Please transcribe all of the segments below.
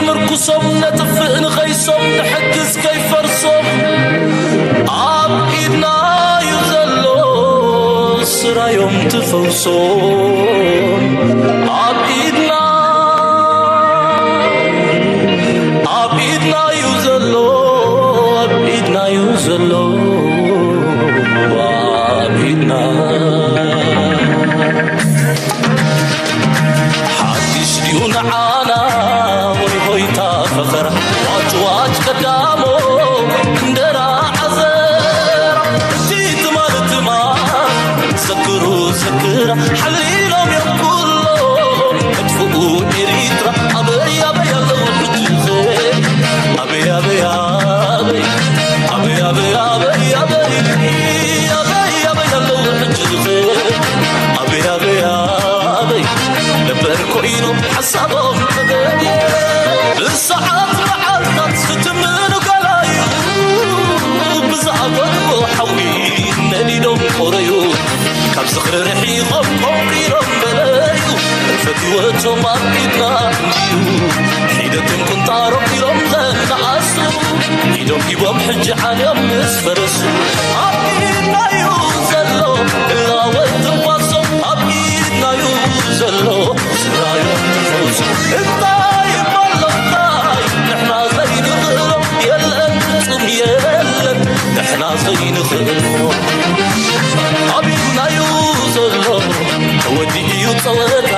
ምርኩሶም ነጥፍእ ንኸይሶም ንሕግዝ ከይፈርሶም ኣብ ኢድና እዩ ዘሎ ስራዮም ትፈውሶም ኣብ ኢድና ኣብ ኢድና እዩ ዘሎ ኣብ ኢድና እዩ ዘሎ ኣብ ኢድና ሓድሽ ድዩ ንዓና ወይ ሆይታ ፈኸራ ዋጭዋጭ ቀዳሞ እንደራ ዓዘራ እቲ ትማል ትማል ዘክሩ ዘክራ ሓሊሎም እዮም ኩሎም መጥፍኡ ኤሪትራ ኣበይ ኣበይ ኣለዉ ሕጂ ኸ ኣበይ ኣበይ ኣበይ ኣበይ ኣበይ ኣበይ ኣበይ ኣበይ ኣበይ ኣለዉ ሕጂ ኸ ኣበይ ኣበይ ኣበይ ነበር ኮይኖም ሓሳቦም ተገዲ ብሰዓት መዓልታት ክትምኑ ገላዩ ብዝኣፈንዎ ሓዊ ነዲዶም ቆረዩ ካብ ዝኽሪ ርሒቖም ቆንቂሮም በለዩ ፈትወቶም ኣብ ኢድና እንድዩ ሒደቶም ቁንጣሮም ኢሎም ዘነኣሱ ኢዶም ሂቦም ሕጂ ዓልዮም ምስ ፈረሱ ኣብ ኢድናዩ ዘሎ እላወት ትንፋሶም ኣብ ኢድናዩ ዘሎ ስራዮም ትፈውሱ እንታይ እሞ ኣሎ እንታይ ንሕና ዘይንኽእሎ የለን ፍጹም የለን ንሕና ዘይንኽእሎ ኣብ ኢድናዩ ዘሎ ተወዲኡ እዩ ጸወታ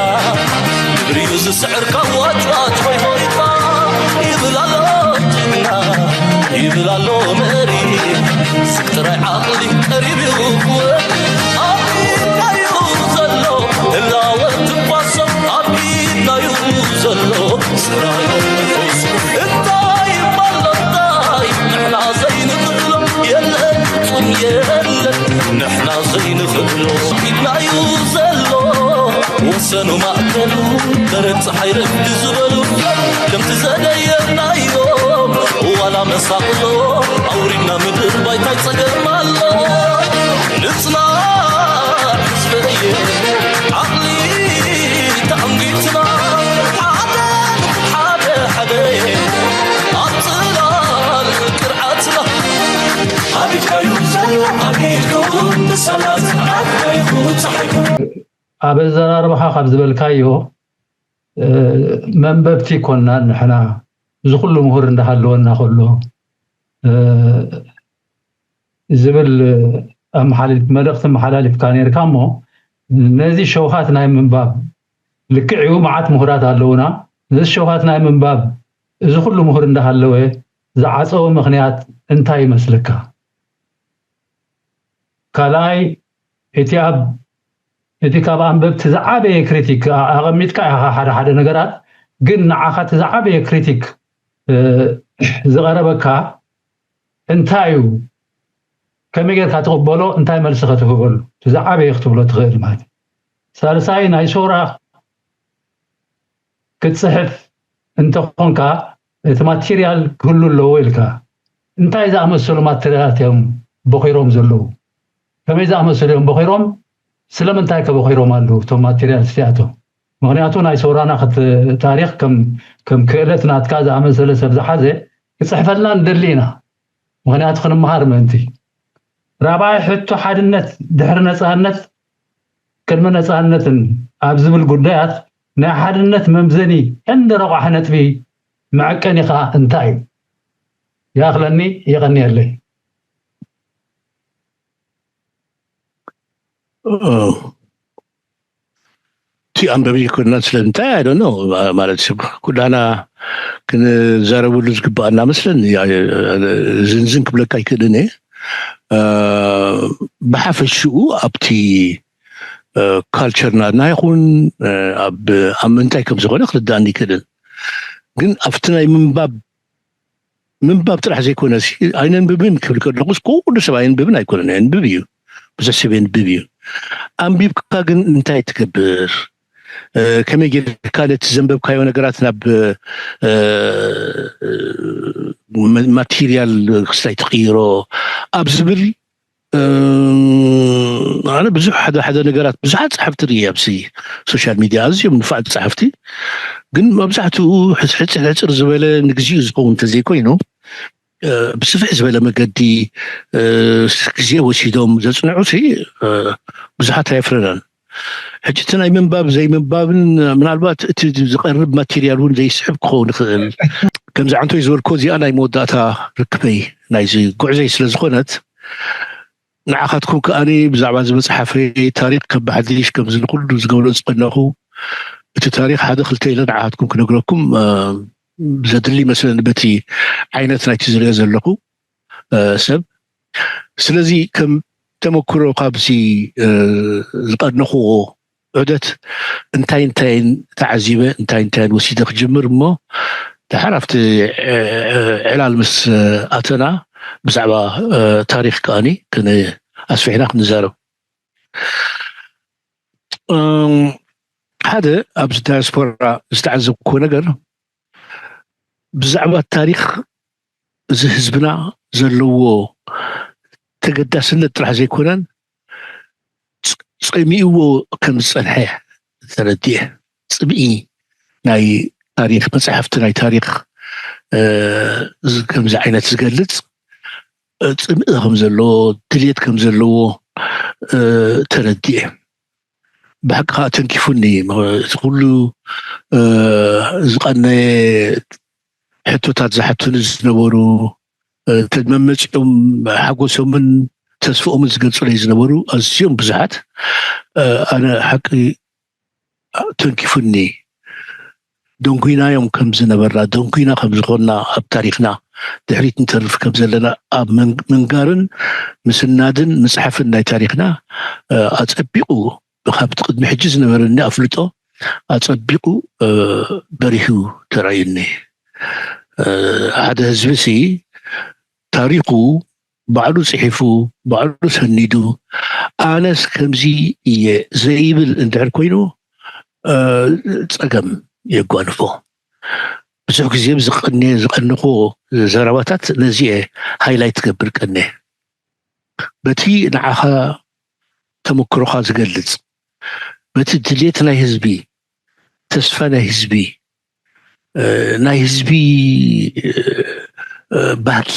ግብሪዩ ዝስዕር ካብ ዋጭዋጭ ሆይ ሆይታ ይብል ኣሎ ጅግና ይብል ኣሎ መሪ ስብ ጥራይ ዓቕሊ ቀሪብ እዩ ክወዲ ኣብ ኢድናዩ ዘሎ ህላወ ትንፋሶም ኣብ ኢድናዩ ዘሎ ስራዮም ንፈውሱ እንታይ እሞ ኣሎ እንታይ ንሕና ዘይንኽእሎ የለን ፍጹም የለን ንሕና ዘይንኽእሎ ኢድናዩ ዘሎ ወሰኑ ማእከሉ ደረት ፀሓይ ረግዲ ዝበሉ ከምቲ ዘደየናዮም ዋላ መሳቕሎ ኣውሪድና ምድር ባይታይ ፀገም ኣሎ ንፅናዕ ህዝበየ ዓቕሊ ተኣንጊትና ሓደ ሓደ ሓደ ኣብ ፅላል ቅርዓትና ኣቢትካዩ ዘሎ ኣቢትኩም ብሰላ ፅንዓት ናይኹ ፀሓይኩም ኣብ ኣዘራርባኻ ካብ ዝበልካዮ መንበብቲ ይኮንና ንሕና እዚ ኩሉ ምሁር እንዳሃለወና ከሎ ዝብል ኣመሓላልፍ መልእኽቲ ኣመሓላሊፍካ ነርካ እሞ ነዚ ሸውሃት ናይ ምንባብ ልክዕ እዩ መዓት ምሁራት ኣለውና ነዚ ሸውሃት ናይ ምንባብ እዚ ኩሉ ምሁር እንዳሃለወ ዝዓፀወ ምክንያት እንታይ ይመስለካ ካልኣይ እቲ ኣብ እቲ ካብ ኣንበብቲ ዝዓበየ ክሪቲክ ኣቐሚጥካ ኢኻ ሓደ ሓደ ነገራት ግን ንዓኻ እቲ ዝዓበየ ክሪቲክ ዝቐረበካ እንታይ እዩ ከመይ ጌርካ ትቕበሎ እንታይ መልሲ ከትህበሉ እቲ ዝዓበየ ክትብሎ ትኽእል ማለት እዩ ሳልሳይ ናይ ሶራ ክትፅሕፍ እንተኾንካ እቲ ማቴርያል ክህሉ ኣለዎ ኢልካ እንታይ ዝኣመሰሉ ማቴርያላት እዮም ቦኺሮም ዘለዉ ከመይ ዝኣመሰሉ እዮም ቦኺሮም ስለምንታይ ከ ቦኺሮም ኣለዉ እቶም ማቴርያል እዚኣቶም ምኽንያቱ ናይ ሰውራና ታሪኽ ከም ክእለት ናትካ ዝኣመሰለ ሰብ ዝሓዘ ክፅሕፈልና ንደሊ ኢና ምኽንያቱ ክንመሃር ምእንቲ ራብዓይ ሕቶ ሓድነት ድሕሪ ነፃነት ቅድሚ ነፃነትን ኣብ ዝብል ጉዳያት ናይ ሓድነት መምዘኒ ቀንዲ ረቋሒ ነጥቢ መዐቀኒኻ እንታይ እዩ? ይኣኽለኒ የቐንየለይ። እቲ ኣንበቢ ይኮንና ስለምንታይ ኣይ ዶኖ ማለት ሰብ ኩላና ክንዛረብሉ ዝግባኣና መስለኒ ዝንዝን ክብለካ ኣይክእልን እየ ብሓፈሽኡ ኣብቲ ካልቸር ናትና ይኹን ኣብ ኣብ ምንታይ ከም ዝኾነ ክርዳእኒ ይክእልን ግን ኣብቲ ናይ ምንባብ ምንባብ ጥራሕ ዘይኮነ ኣይነንብብን ክብል ከለኩስ ኩሉ ሰብ ኣየንብብን ኣይኮነን የንብብ እዩ ብዙሕ ሰብ የንብብ እዩ ኣንቢብካ ግን እንታይ ትገብር ከመይ ጌርካ ነቲ ዘንበብካዮ ነገራት ናብ ማቴርያል ክስታይ ትቕይሮ ኣብ ዝብል ኣነ ብዙሕ ሓደ ሓደ ነገራት ብዙሓት ጸሓፍቲ ርኢ ኣብዚ ሶሻል ሚድያ ኣዝዮም ንፋዓት ጸሓፍቲ፣ ግን መብዛሕትኡ ሕጽር ሕጽር ዝበለ ንግዚኡ ዝኸውን እንተዘይኮይኑ ብስፍሕ ዝበለ መገዲ ግዜ ወሲዶም ዘጽንዑ ብዙሓት ኣየፍረናን። ሕጂ እቲ ናይ ምንባብ ዘይምንባብን ምናልባት እቲ ዝቐርብ ማቴርያል እውን ዘይስሕብ ክኸውን ይኽእል። ከምዚ ዓንቶይ ዝበልኮ እዚኣ ናይ መወዳእታ ርክበይ ናይዚ ጉዕዘይ ስለ ዝኾነት ንዓኻትኩም ከኣኒ ብዛዕባ እዚ መፅሓፈይ ታሪክ ከም ብሓድሽ ከምዚ ንኩሉ ዝገብሮ ዝቀነኹ እቲ ታሪክ ሓደ ክልተ ኢለ ንዓኻትኩም ክነግረኩም ዘድሊ መስለኒ በቲ ዓይነት ናይቲ ዝሪኦ ዘለኹ ሰብ። ስለዚ ከም ተመክሮ ካብዚ ዝቀነኽዎ ዑደት እንታይ እንታይን ተዓዚበ እንታይ እንታይን ወሲደ ክጅምር እሞ ድሓር ኣብቲ ዕላል ምስ ኣተና ብዛዕባ ታሪክ ከኣኒ ኣስፊሕና ክንዛረብ። ሓደ ኣብዚ ዳያስፖራ ዝተዓዘብኩዎ ነገር ብዛዕባ ታሪክ እዚ ህዝብና ዘለዎ ተገዳስነት ጥራሕ ዘይኮነን ፀሚእዎ ከም ዝፀንሐ ተረዲኤ። ፅምኢ ናይ ታሪክ መፅሓፍቲ ናይ ታሪክ ከምዚ ዓይነት ዝገልፅ ፅምኢ ከም ዘለዎ ድልየት ከም ዘለዎ ተረዲኤ። ብሓቂ ከዓ ተንኪፉኒ እቲ ኩሉ ዝቀነየ ሕቶታት ዝሓቱኒ ዝነበሩ መመፂኦም ሓጎሶምን ተስፍኦምን ዝገልፁለይ ዝነበሩ ኣዝዮም ብዙሓት ኣነ ሓቂ ተንኪፉኒ። ደንጉይናዮም ከም ዝነበርና ደንጉይና ከም ዝኾንና ኣብ ታሪክና ድሕሪት ንተርፍ ከም ዘለና ኣብ ምንጋርን ምስናድን ምፅሓፍን ናይ ታሪክና ኣፀቢቁ ካብቲ ቅድሚ ሕጂ ዝነበረኒ ኣፍልጦ ኣፀቢቁ በሪሁ ተራእዩኒ። ሓደ ህዝቢ ሲ ታሪኩ ባዕሉ ፅሒፉ ባዕሉ ሰኒዱ ኣነስ ከምዚ እየ ዘይብል እንድሕር ኮይኑ ፀገም የጓንፎ። ብዙሕ ግዜ ዝቀንየ ዝቀንኹ ዘረባታት ነዚ ሃይላይት ትገብር ቀንየ በቲ ንዓኻ ተመክሮኻ ዝገልፅ በቲ ድሌት ናይ ህዝቢ ተስፋ ናይ ህዝቢ ናይ ህዝቢ ባህጊ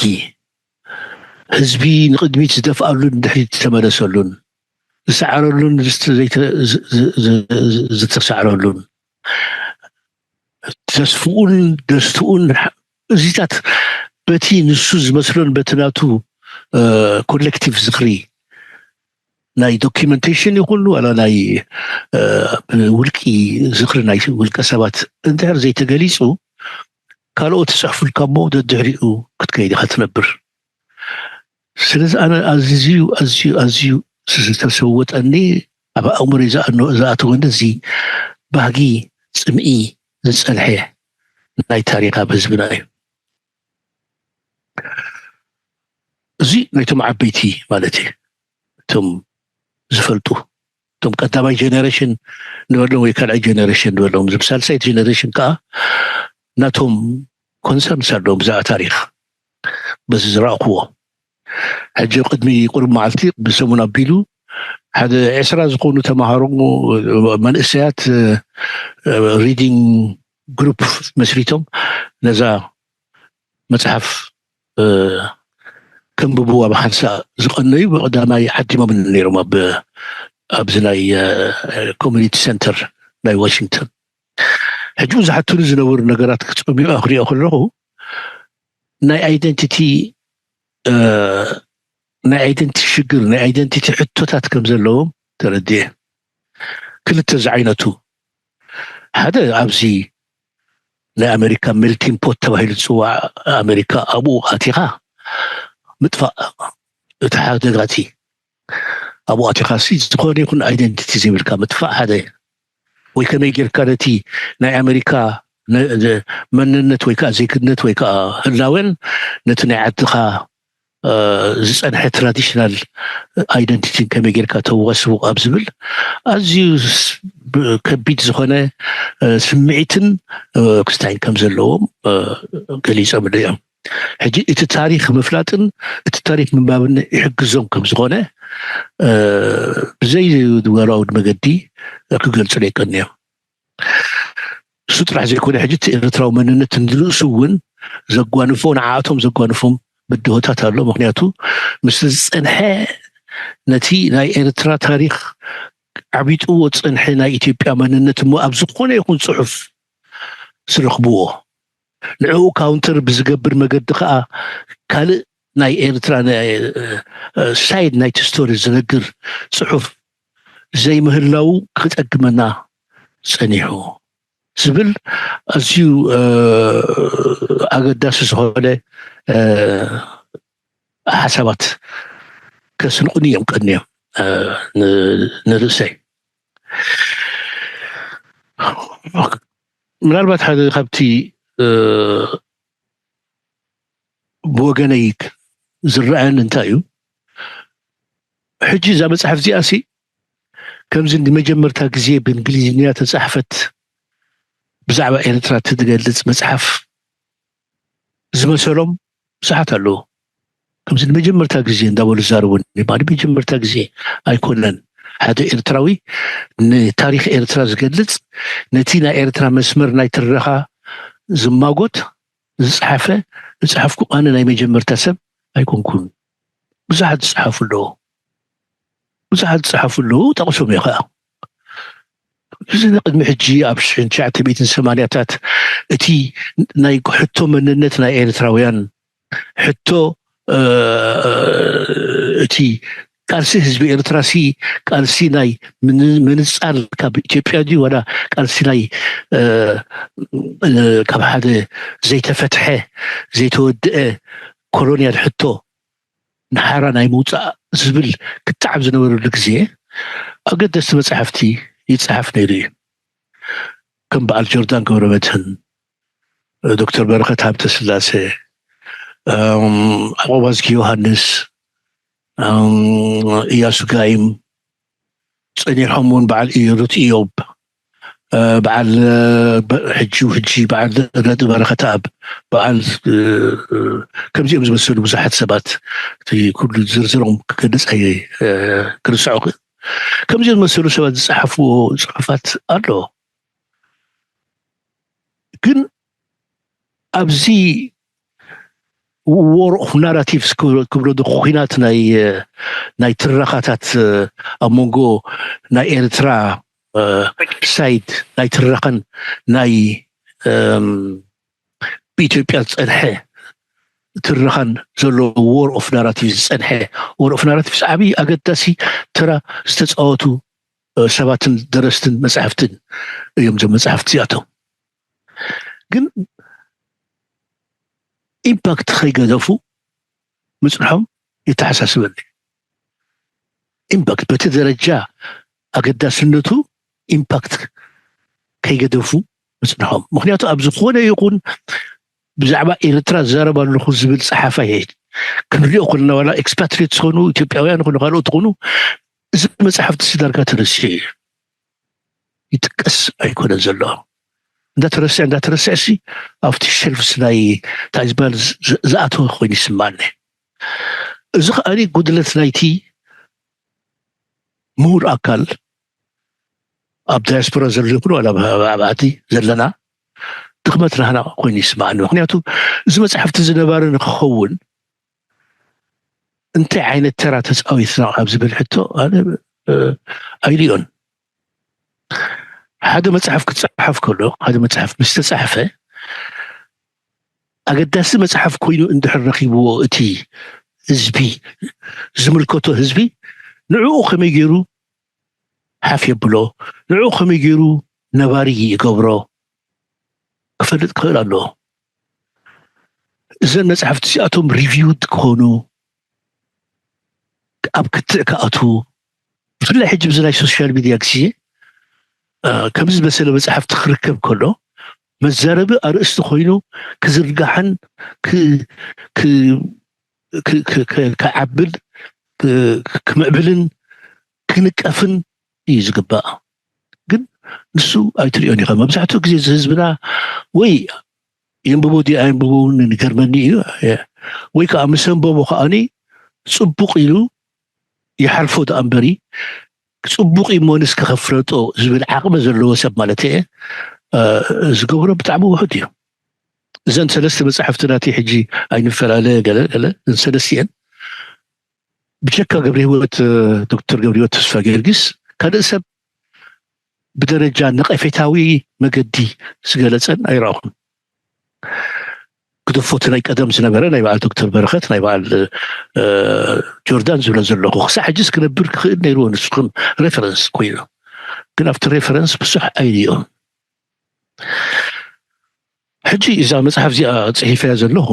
ህዝቢ ንቅድሚት ዝደፍኣሉን ድሕሪት ዝተመለሰሉን ዝሰዓረሉን ዝተሰዓረሉን ተስፍኡን ደስትኡን እዚታት በቲ ንሱ ዝመስሎን በቲ ናቱ ኮሌክቲቭ ዝኽሪ ናይ ዶኪመንቴሽን ይኹን ዋላ ናይ ውልቂ ዝኽሪ ናይ ውልቀ ሰባት እንድሕር ዘይተገሊፁ ካልኦት ዝፅሕፉልካ እሞ ደድሕሪኡ ክትከይድ ኢኻ ትነብር። ስለዚ ኣነ ኣዝዩ ኣዝዩ ኣዝዩ ዝተሰወጠኒ ኣብ ኣእምሮይ ዝኣተወኒ እዚ ባህጊ ፅምኢ ዝፀንሐ ናይ ታሪክ ኣብ ህዝብና እዩ። እዚ ናይቶም ዓበይቲ ማለት እዩ እቶም ዝፈልጡ እቶም ቀዳማይ ጀነሬሽን ንበሎም ወይ ካልኣይ ጀነሬሽን ንበሎም ዝም ሳልሳይ ጀነሬሽን ከዓ ናቶም ኮንሰርንስ ኣለዎም ብዛዕባ ታሪክ በዚ ዝረእክዎ ሕጂ ቅድሚ ቁሩብ መዓልቲ ብሰሙን ኣቢሉ ሓደ ዕስራ ዝኾኑ ተምሃሮ መንእሰያት ሪዲንግ ግሩፕ መስሪቶም ነዛ መፅሓፍ ከንብቡ ኣብ ሓንሳ ዝቀነዩ ብቀዳማይ ዓዲሞም ነይሮም ኣብዚ ናይ ኮሚኒቲ ሰንተር ናይ ዋሽንግተን። ሕጂ ዝሓቱኒ ዝነበሩ ነገራት ክፀሚዑ ክሪኦ ከለኹ ናይ ኣይደንቲቲ ናይ ኣይደንቲቲ ሽግር ናይ ኣይደንቲቲ ሕቶታት ከም ዘለዎም ተረድኤ። ክልተ ዝዓይነቱ ሓደ ኣብዚ ናይ ኣሜሪካ ሜልቲን ፖት ተባሂሉ ዝፅዋዕ ኣሜሪካ ኣብኡ ኣቲኻ ምጥፋእ እቲ ሓደጋቲ ኣብኡ ኣቲኻ ሲ ዝኾነ ይኹን ኣይደንቲቲ ዘይብልካ ምጥፋእ ሓደ ወይ ከመይ ጌርካ ነቲ ናይ ኣሜሪካ መንነት ወይ ከዓ ዜግነት ወይ ከዓ ህላወን ነቲ ናይ ዓድኻ ዝፀንሐ ትራዲሽናል ኣይደንቲቲን ከመይ ጌርካ ተዋስቡ ኣብ ዝብል ኣዝዩ ከቢድ ዝኾነ ስምዒትን ክስታይን ከም ዘለዎም ገሊፆምሉ እዮም። ሕጂ እቲ ታሪኽ ምፍላጥን እቲ ታሪኽ ምንባብን ይሕግዞም ከም ዝኾነ ብዘይ ወራውድ መገዲ ክገልጹ ይቀንዮም። እሱ ጥራሕ ዘይኮነ ሕጂ እቲ ኤርትራዊ መንነት እንድልእሱ እውን ዘጓንፎ ንዓኣቶም ዘጓንፎም ብድሆታት ኣሎ። ምክንያቱ ምስ ዝፀንሐ ነቲ ናይ ኤርትራ ታሪኽ ዓቢጥዎ ዝፀንሐ ናይ ኢትዮጵያ መንነት እሞ ኣብ ዝኾነ ይኹን ፅሑፍ ዝረኽብዎ ንዕኡ ካውንተር ብዝገብር መገዲ ከዓ ካልእ ናይ ኤርትራ ሳይድ ናይቲ ስቶሪ ዝነግር ፅሑፍ ዘይምህላው ክፀግመና ፀኒሑ ዝብል ኣዝዩ ኣገዳሲ ዝኾነ ሓሳባት ከስንቁኒ እዮም ቀንዮም ንርእሰይ። ምናልባት ሓደ ካብቲ ብወገነይ ዝረኣየኒ እንታይ እዩ፣ ሕጂ እዛ መፅሓፍ እዚኣ ሲ ከምዚ ንመጀመርታ ግዜ ብእንግሊዝኛ ተፃሕፈት ብዛዕባ ኤርትራ ትገልፅ መፅሓፍ ዝመሰሎም ብዙሓት ኣለዉ። ከምዚ ንመጀመርታ ግዜ እንዳበሉ ዝዛረቡኒ፣ ንመጀመርታ ግዜ ኣይኮነን ሓደ ኤርትራዊ ንታሪኽ ኤርትራ ዝገልፅ፣ ነቲ ናይ ኤርትራ መስመር ናይ ትረኻ ዝማጎት ዝፀሓፈ፣ ዝፀሓፍኩ ኣነ ናይ መጀመርታ ሰብ ኣይኮንኩን። ብዙሓት ዝፀሓፉ ኣለዉ፣ ብዙሓት ዝፀሓፉ ኣለዉ፣ ጠቕሶም እየ ከዓ። እዚ ንቅድሚ ሕጂ ኣብ ሽሕን ትሽዓተ ሚእትን ሰማንያታት እቲ ናይ ሕቶ መንነት ናይ ኤርትራውያን ሕቶ እቲ ቃልሲ ህዝቢ ኤርትራ ሲ ቃልሲ ናይ ምንፃል ካብ ኢትዮጵያ ድዩ ዋላ ቃልሲ ናይ ካብ ሓደ ዘይተፈትሐ ዘይተወድአ ኮሎኒያል ሕቶ ንሓራ ናይ ምውፃእ ዝብል ክተዓብ ዝነበረሉ ግዜ ኣገደስቲ መፅሓፍቲ ይፀሓፍ ነይሩ እዩ። ከም በዓል ጆርዳን ገብረመድህን፣ ዶክተር በረኸት ሃብተስላሴ፣ ኣቆባዝኪ ዮሃንስ፣ እያሱ ጋይም፣ ጸኒሖም እውን በዓል ሩት ኢዮብ፣ በዓል ሕጂ ሕጂ በዓል ረድ በረኸት ኣብ በዓል ከምዚኦም ዝመሰሉ ብዙሓት ሰባት ኩሉ ዝርዝሮም ክገልፅ ክርሳዑ ክእል። ከምዚኦም ዝመሰሉ ሰባት ዝፀሓፍዎ ፅሑፋት ኣሎ። ግን ኣብዚ ዎር ኦፍ ናራቲቭስ ክብሎ ዶ ኩናት ናይ ትረኻታት ኣብ መንጎ ናይ ኤርትራ ሳይድ ናይ ትረኻን ናይ ብኢትዮጵያ ዝፀንሐ ትረኻን ዘሎ ዎር ኦፍ ናራቲቭስ ዝፀንሐ ዎር ኦፍ ናራቲቭስ ዓብዪ ኣገዳሲ ተራ ዝተፃወቱ ሰባትን ደረስትን መፅሓፍትን እዮም እዞም መፅሓፍቲ እዚኣቶም። ግን ኢምፓክት ከይገደፉ ምፅንሖም የተሓሳስበኒ። ኢምፓክት በቲ ደረጃ ኣገዳስነቱ ኢምፓክት ከይገደፉ ምፅንሖም። ምክንያቱ ኣብ ዝኾነ ይኹን ብዛዕባ ኤርትራ ዝዛረብ ኣለኹ ዝብል ፀሓፋይ ክንሪኦ ከለና ዋላ ኤክስፓትሪት ዝኾኑ ኢትዮጵያውያን ይኹኑ ካልኦት ይኹኑ እዚ መፅሓፍቲ ዳርጋ ተረሲዑ እዩ። ይጥቀስ ኣይኮነን ዘሎ። እንዳተረስዐ እንዳተረስዐ ሲ ኣብቲ ሸልፍስ ናይ እንታይ ዝበሃል ዝኣተወ ኮይኑ ይስማኒ። እዚ ከኣኒ ጉድለት ናይቲ ምሁር ኣካል ኣብ ዳያስፖራ ዘሎ ይኹን ዋላ ኣብ ዓዲ ዘለና ድኽመት ናህና ኮይኑ ይስማዓኒ። ምክንያቱ እዚ መፅሓፍቲ እዚ ነባሪ ንክኸውን እንታይ ዓይነት ተራ ተፃዊትና ኣብ ዝብል ሕቶ ኣነ ኣይሪኦን። ሓደ መፅሓፍ ክፀሓፍ ከሎ ሓደ መፅሓፍ ምስ ተፃሕፈ ኣገዳሲ መፅሓፍ ኮይኑ እንድሕር ረኪብዎ እቲ ህዝቢ ዝምልከቶ ህዝቢ ንዕኡ ከመይ ገይሩ ሓፍ የብሎ፣ ንዕኡ ከመይ ገይሩ ነባሪ ይገብሮ ክፈልጥ ክኽእል ኣለዎ። እዘን መፅሓፍቲ እዚኣቶም ሪቪውድ ክኾኑ ኣብ ክትዕ ክኣትዉ ብፍላይ ሕጂ ብዚ ናይ ሶሻል ሚድያ ግዜ ከምዚ ዝበሰለ መፅሓፍቲ ክርከብ ከሎ መዛረቢ ኣርእስቲ ኮይኑ ክዝርጋሕን ክዓብል ክምዕብልን ክንቀፍን እዩ ዝግባእ። ግን ንሱ ኣይትሪኦን ኢኻ። መብዛሕትኡ ግዜ እዚ ህዝብና ወይ የንብቦ ድዩ ኣየንብቦ እውን ይገርመኒ እዩ። ወይ ከዓ ምስ ኣንበቦ ከዓኒ ጽቡቕ ኢሉ ይሓልፎ ደኣ እምበሪ፣ ጽቡቕ እሞንስ ከፍረጦ ዝብል ዓቕሚ ዘለዎ ሰብ ማለት እየ። ዝገብሮ ብጣዕሚ ውሑድ እዩ። እዘን ሰለስተ መጻሕፍቲ ናተይ ሕጂ ኣይንፈላለ ገለ ገለ፣ እዘን ሰለስቲኤን ብጀካ ገብረ ህይወት፣ ዶክተር ገብረ ህይወት ተስፋ ጊዮርጊስ ካልእ ሰብ ብደረጃ ነቐፌታዊ መገዲ ዝገለጸን ኣይረኣኹን። ግደፎ እቲ ናይ ቀደም ዝነበረ ናይ በዓል ዶክተር በረኸት፣ ናይ በዓል ጆርዳን ዝብሎ ዘለኹ ክሳዕ ሕጅስ ክነብር ክኽእል ነይርዎ፣ ንስኹም ሬፈረንስ ኮይኑ። ግን ኣብቲ ሬፈረንስ ብዙሕ ኣይርኦም። ሕጂ እዛ መጽሓፍ እዚኣ ጽሒፈያ ዘለኹ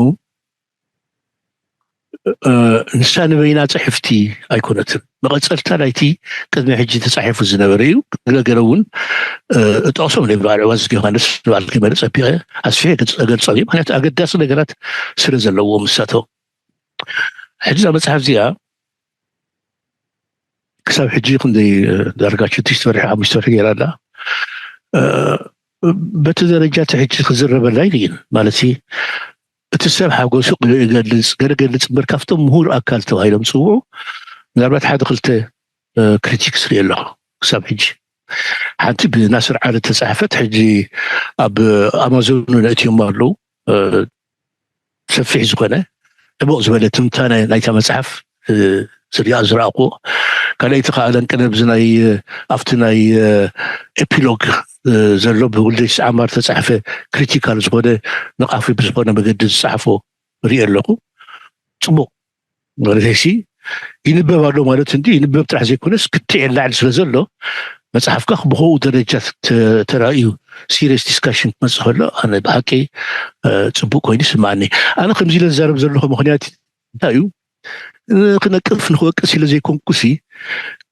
ንሳ ንበይና ጽሕፍቲ ኣይኮነትን። መቐጸልታ ናይቲ ቅድሚ ሕጂ ተጻሒፉ ዝነበረ እዩ። ገለገለ እውን እጠቕሶም ናይ በዓል ዕዋዝ ዮሃንስ ንባዕልኪ መለ ጸቢቐ ኣስፊሐ እገልጾም እዩ። ምክንያቱ ኣገዳሲ ነገራት ስለ ዘለዎ ምሳቶም። ሕጂ እዛ መጽሓፍ እዚኣ ክሳብ ሕጂ ክንደይ ዳርጋ ሽዱሽተ ወርሒ ሓሙሽተ ወርሒ ገይራ ኣላ። በቲ ደረጃ እቲ ሕጂ ክዝረበላ ይልይን ማለት እቲ ሰብ ሓጎሱ ይገልጽ ገለ ገልጽ እምበር ካብቶም ምሁር ኣካል ተባሂሎም ዝፅውዑ ምናልባት ሓደ ክልተ ክሪቲክስ ርኢ ኣለኹ ክሳብ ሕጂ። ሓንቲ ብናስር ዓሊ ተፃሕፈት ሕጂ ኣብ ኣማዞን ነእትዮም ኣለዉ። ሰፊሕ ዝኾነ ዕቡቕ ዝበለ ትንታነ ናይታ መፅሓፍ ዝሪኣ ዝረኣኩ። ካልኣይቲ ከዓ ለንቅነ ብዚ ናይ ኣብቲ ናይ ኤፒሎግ ዘሎ ብውልደሽ ዓማር ተፃሕፈ ክሪቲካል ዝኾነ ነቓፊ ብዝኾነ መገዲ ዝፃሕፎ ርኢ ኣለኹ። ፅቡቕ ማለተይሲ ይንበብ ኣሎ ማለት እንዲ ይንበብ ጥራሕ ዘይኮነስ ክትዕ የላዕል ስለ ዘሎ መፅሓፍካ ብኸኡ ደረጃ ተራእዩ ሲሪየስ ዲስካሽን ክመፅእ ከሎ ኣነ ብሓቂ ፅቡቅ ኮይኑ ይስማዓኒ። ኣነ ከምዚ ኢለ ዝዛረብ ዘለኹ ምክንያት እንታይ እዩ? ክነቅፍ ንክወቅስ ኢለ ዘይኮንኩሲ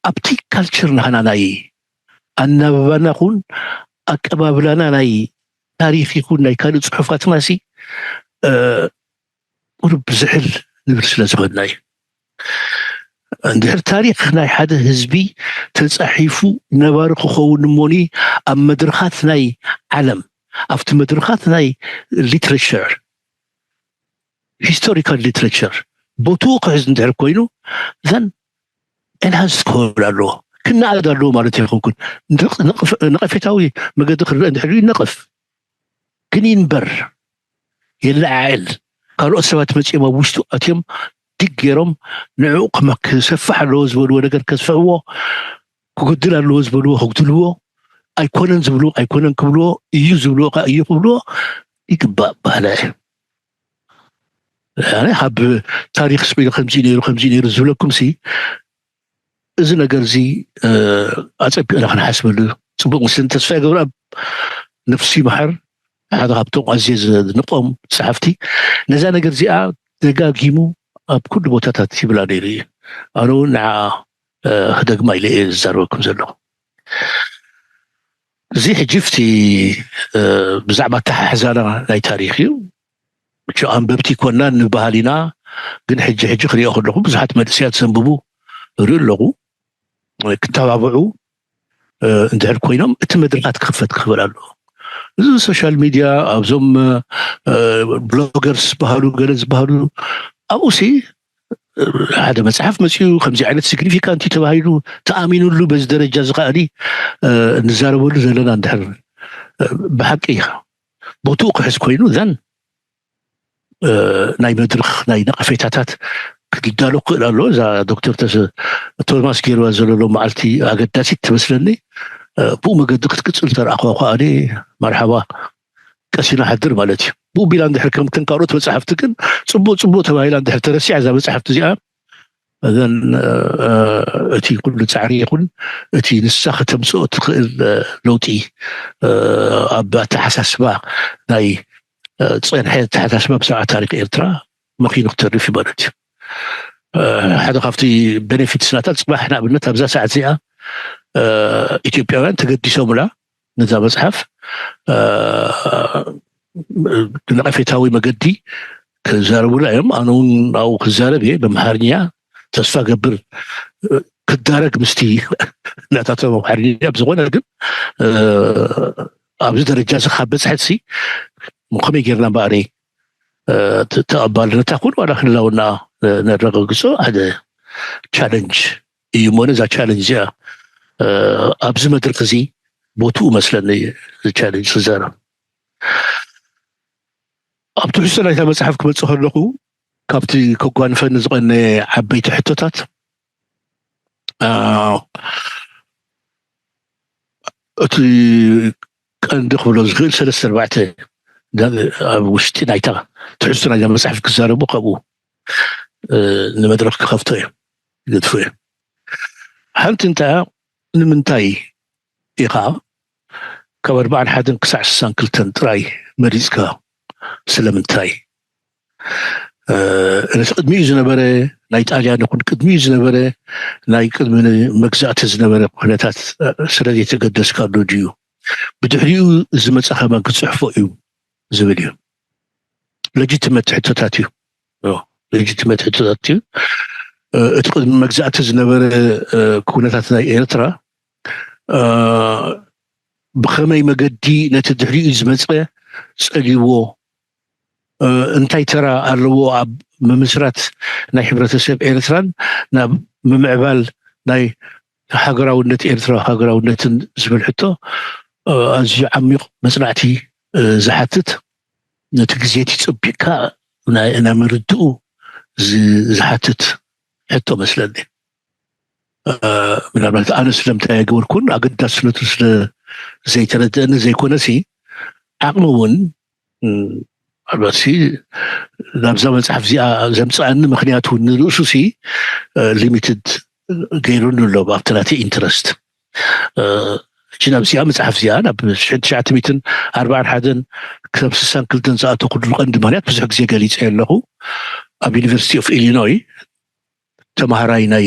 ኣብቲ ካልቸር ናህና ናይ ኣናብባና ኩን ኣቀባብላና ናይ ታሪክ ይኩን ናይ ካልእ ፅሑፋትና ሲ ቁሩብ ዝሕል ንብል ስለ ዝኮንና እዩ። እንድሕር ታሪክ ናይ ሓደ ህዝቢ ተፃሒፉ ነባሪ ክኸውን እሞኒ ኣብ መድረኻት ናይ ዓለም ኣብቲ መድረኻት ናይ ሊትሬቸር ሂስቶሪካል ሊትሬቸር ቦትኡ ክሕዝ እንድሕር ኮይኑ ዘን ኤንሃንስ ክኸውን ኣለዎ ክነኣድ ኣለዎ ማለት ኣይኮንኩን። ነቐፌታዊ መገዲ ክረአ እንድሕር ይነቐፍ ግን ይንበር የለዓዕል ካልኦት ሰባት መፂኦም ኣብ ውሽጡ ኣትዮም ድግ ገይሮም ንዕኡ ክሰፍሕ ኣለዎ ዝበልዎ ነገር ከስፍሕዎ ክጉድል ኣለዎ ዝበልዎ ክጉድልዎ ኣይኮነን ዝብሉ ኣይኮነን ክብልዎ እዩ ዝብልዎ ከዓ እዩ ክብልዎ ይግባእ ባህላ እየ። ካብ ታሪክ ስዒሉ ከምዚ ነይሩ ከምዚ ነይሩ ዝብለኩም ሲ እዚ ነገር እዚ ኣፀቢቕና ክንሓስበሉ ፅቡቅ ምስልን ተስፋ ይገብር ኣብ ነፍሲ ይምሓር ሓደ ካብቶም ኣዝየ ዝንቆም ፀሓፍቲ ነዛ ነገር እዚኣ ደጋጊሙ ኣብ ኩሉ ቦታታት ይብላ ነይሩ እዩ። ኣነ እውን ንዓ ክደግማ ኢለ እየ ዝዛረበኩም ዘለኹ። እዚ ሕጂ ፍቲ ብዛዕባ ኣተሓሕዛና ናይ ታሪክ እዩ። ምቹ ኣንበብቲ ይኮና ንበሃል ኢና፣ ግን ሕጂ ሕጂ ክሪኦ ከለኹ ብዙሓት መንእሰያት ዘንብቡ እርኢ ኣለኹ። ክተባብዑ እንድሕር ኮይኖም እቲ መድረኻት ክኽፈት ክኽበል ኣለዎ። እዚ ሶሻል ሚድያ ኣብዞም ብሎገርስ ዝበሃሉ ገለ ዝበሃሉ ኣብኡ ሲ ሓደ መፅሓፍ መፅኡ ከምዚ ዓይነት ሲግኒፊካንት እዩ ተባሂሉ ተኣሚኑሉ በዚ ደረጃ እዚ ከኣኒ እንዛረበሉ ዘለና እንድሕር ብሓቂ ቦትኡ ክሕዝ ኮይኑ ዘን ናይ መድርኽ ናይ ነቐፌታታት ክዳሎ ክኽእል ኣሎ። እዛ ዶክተር ቶማስ ገይርዋ ዘሎ ሎም መዓልቲ ኣገዳሲት ትመስለኒ። ብኡ መገዲ ክትቅፅል ተረኣኽዋ ከኣ መርሓባ ቀሲና ሓድር ማለት እዩ። ብኡ ቢላ እንድሕር ከም ተንካሮት መፅሓፍቲ ግን ፅቡቅ ፅቡቅ ተባሂላ እንድሕር ተረሲዓ እዛ መፅሓፍቲ እዚኣ እዘን እቲ ኩሉ ፃዕሪ ይኹን እቲ ንሳ ከተምፅኦ ትኽእል ለውጢ ኣብ ኣተሓሳስባ ናይ ፀንሐ ኣተሓሳስባ ብዛዕባ ታሪክ ኤርትራ መኪኑ ክተርፍ እዩ ማለት እዩ። ሓደ ካብቲ ቤኔፊትስ ናታ ፅባሕ ንኣብነት ኣብዛ ሰዓት እዚኣ ኢትዮጵያውያን ተገዲሶምላ ነዛ መፅሓፍ ብነቐፌታዊ መገዲ ክዛረቡላ እዮም። ኣነ እውን ኣብኡ ክዛረብ እየ ብኣምሓርኛ ተስፋ ገብር ክዳረግ ምስቲ ናታቶም ኣምሓርኛ ብዝኾነ ግን ኣብዚ ደረጃ እዚ ካብ በፅሐት ሲ ከመይ ጌርና እምበኣር ተቐባልነታ ኩን ዋላ ክልላውና ነረጋግጾ ሓደ ቻለንጅ እዩ እሞ ነዛ ቻለንጅ እዚኣ ኣብዚ መድረክ እዚ ቦትኡ መስለኒ ቻለንጅ ክዛረብ። ኣብ ትሕዝቶ ናይታ መፅሓፍ ክመፅእ ከለኹ ካብቲ ከጓንፈኒ ዝቐነየ ዓበይቲ ሕቶታት እቲ ቀንዲ ክብሎ ዝኽእል ሰለስተ ኣርባዕተ ኣብ ውሽጢ ናይታ ትሕዝቶ ናይዛ መፅሓፍ ክዛረቡ ካብኡ ንመድረክ ክኸፍቶ እዮም ይገድፎ እዮም። ሓንቲ እንታይ ንምንታይ ኢኻ ካብ ኣርባዓን ሓደን ክሳዕ ስሳን ክልተን ጥራይ መሪፅካ? ስለምንታይ? ነቲ ቅድሚኡ ዝነበረ ናይ ጣልያን ይኹን ቅድሚኡ ዝነበረ ናይ ቅድሚ መግዛእቲ ዝነበረ ኩነታት ስለዘይተገደስካሉ ድዩ? ብድሕሪኡ ዝመፀ ከማን ክፅሕፎ እዩ ዝብል እዩ። ለጅትመት ሕቶታት እዩ። ለጅትመት ሕቶታት እዩ። እቲ ቅድሚ መግዛእቲ ዝነበረ ኩነታት ናይ ኤርትራ ብኸመይ መገዲ ነቲ ድሕሪኡ ዝመፀ ፀሊዎ እንታይ ተራ ኣለዎ ኣብ ምምስራት ናይ ሕብረተሰብ ኤርትራን ናብ ምምዕባል ናይ ሃገራውነት ኤርትራ ሃገራውነትን ዝብል ሕቶ ኣዝዩ ዓሚቕ መፅናዕቲ ዝሓትት ነቲ ግዜ እቲ ፀቢቕካ ናይ ምርድኡ ዝሓትት ሕቶ መስለኒ። ምናልባት ኣነ ስለምንታይ ኣይገበርኩን ኣገዳስነቱ ስለ ዘይተረድአኒ ዘይኮነሲ ዓቕሚ እውን ምናልባት ናብዛ መፅሓፍ እዚኣ ዘምፅኣኒ ምክንያት እውን ንርእሱ ሲ ሊሚትድ ገይሩኒ ኣሎ ኣብቲ ናተይ ኢንትረስት። ሕጂ ናብዚኣ መፅሓፍ እዚኣ ናብ ሽሕን ትሽዓተ ሚእትን ኣርባዓን ሓደን ክሳብ ስሳን ክልተን ዝኣተኹሉ ቀንዲ ምክንያት ብዙሕ ግዜ ገሊፀ ኣለኹ። ኣብ ዩኒቨርሲቲ ኦፍ ኢሊኖይ ተምሃራይ ናይ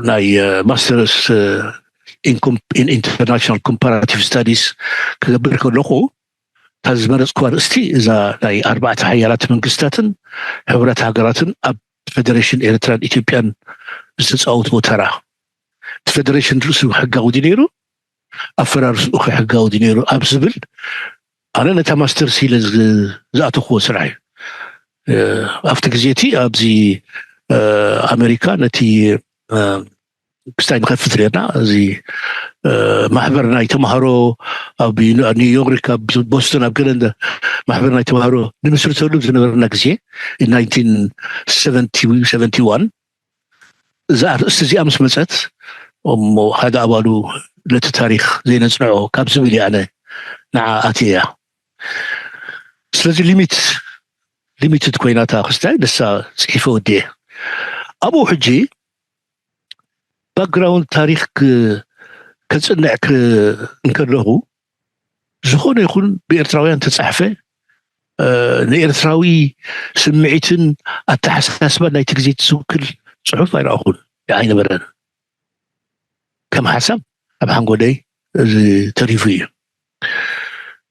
ናይ ማስተርስ ኢንተርናሽናል ኮምፓራቲቭ ስታዲስ ክገብር ከለኹ እታ ዝመረፅኩ ኣርእስቲ እዛ ናይ ኣርባዕተ ሓያላት መንግስታትን ሕቡራት ሃገራትን ኣብ ፌደሬሽን ኤርትራን ኢትዮጵያን ዝተፃወትዎ ተራ እቲ ፌደሬሽን ርእሱ ሕጋዊ ድዩ ነይሩ ኣፈራርስኡ ከ ሕጋዊ ድዩ ነይሩ ኣብ ዝብል ኣነ ነታ ማስተርስ ኢለ ዝኣተኽዎ ስራሕ እዩ። ኣብቲ ግዜ እቲ ኣብዚ ኣሜሪካ ነቲ ክስታይ ንኸፍት ርና እዚ ማሕበር ናይ ተምሃሮ ኣብ ኒውዮርክ ኣብ ቦስቶን ኣብ ገለ ማሕበር ናይ ተምሃሮ ንምስርተሉ ዝነበረና ግዜ ናይንቲን ሰቨንቲ ዋን እዛ ኣርእስቲ እዚኣ ምስ መፀት እሞ ሓደ ኣባሉ ነቲ ታሪክ ዘይነፅንዖ ካብ ዝብል እየ ኣነ ንዓ ኣትየያ። ስለዚ ሊሚት ሊሚትድ ኮይናታ ክስታይ ንሳ ፅሒፈ ወዲየ ኣብኡ ሕጂ ባክግራውንድ ታሪክ ከፅንዕ እንከለኹ ዝኾነ ይኹን ብኤርትራውያን ተፃሕፈ ንኤርትራዊ ስምዒትን ኣተሓሳስባን ናይቲ ግዜ ዝውክል ፅሑፍ ኣይረኣኹን ኣይነበረን። ከም ሓሳብ ኣብ ሓንጎለይ ተሪፉ እዩ።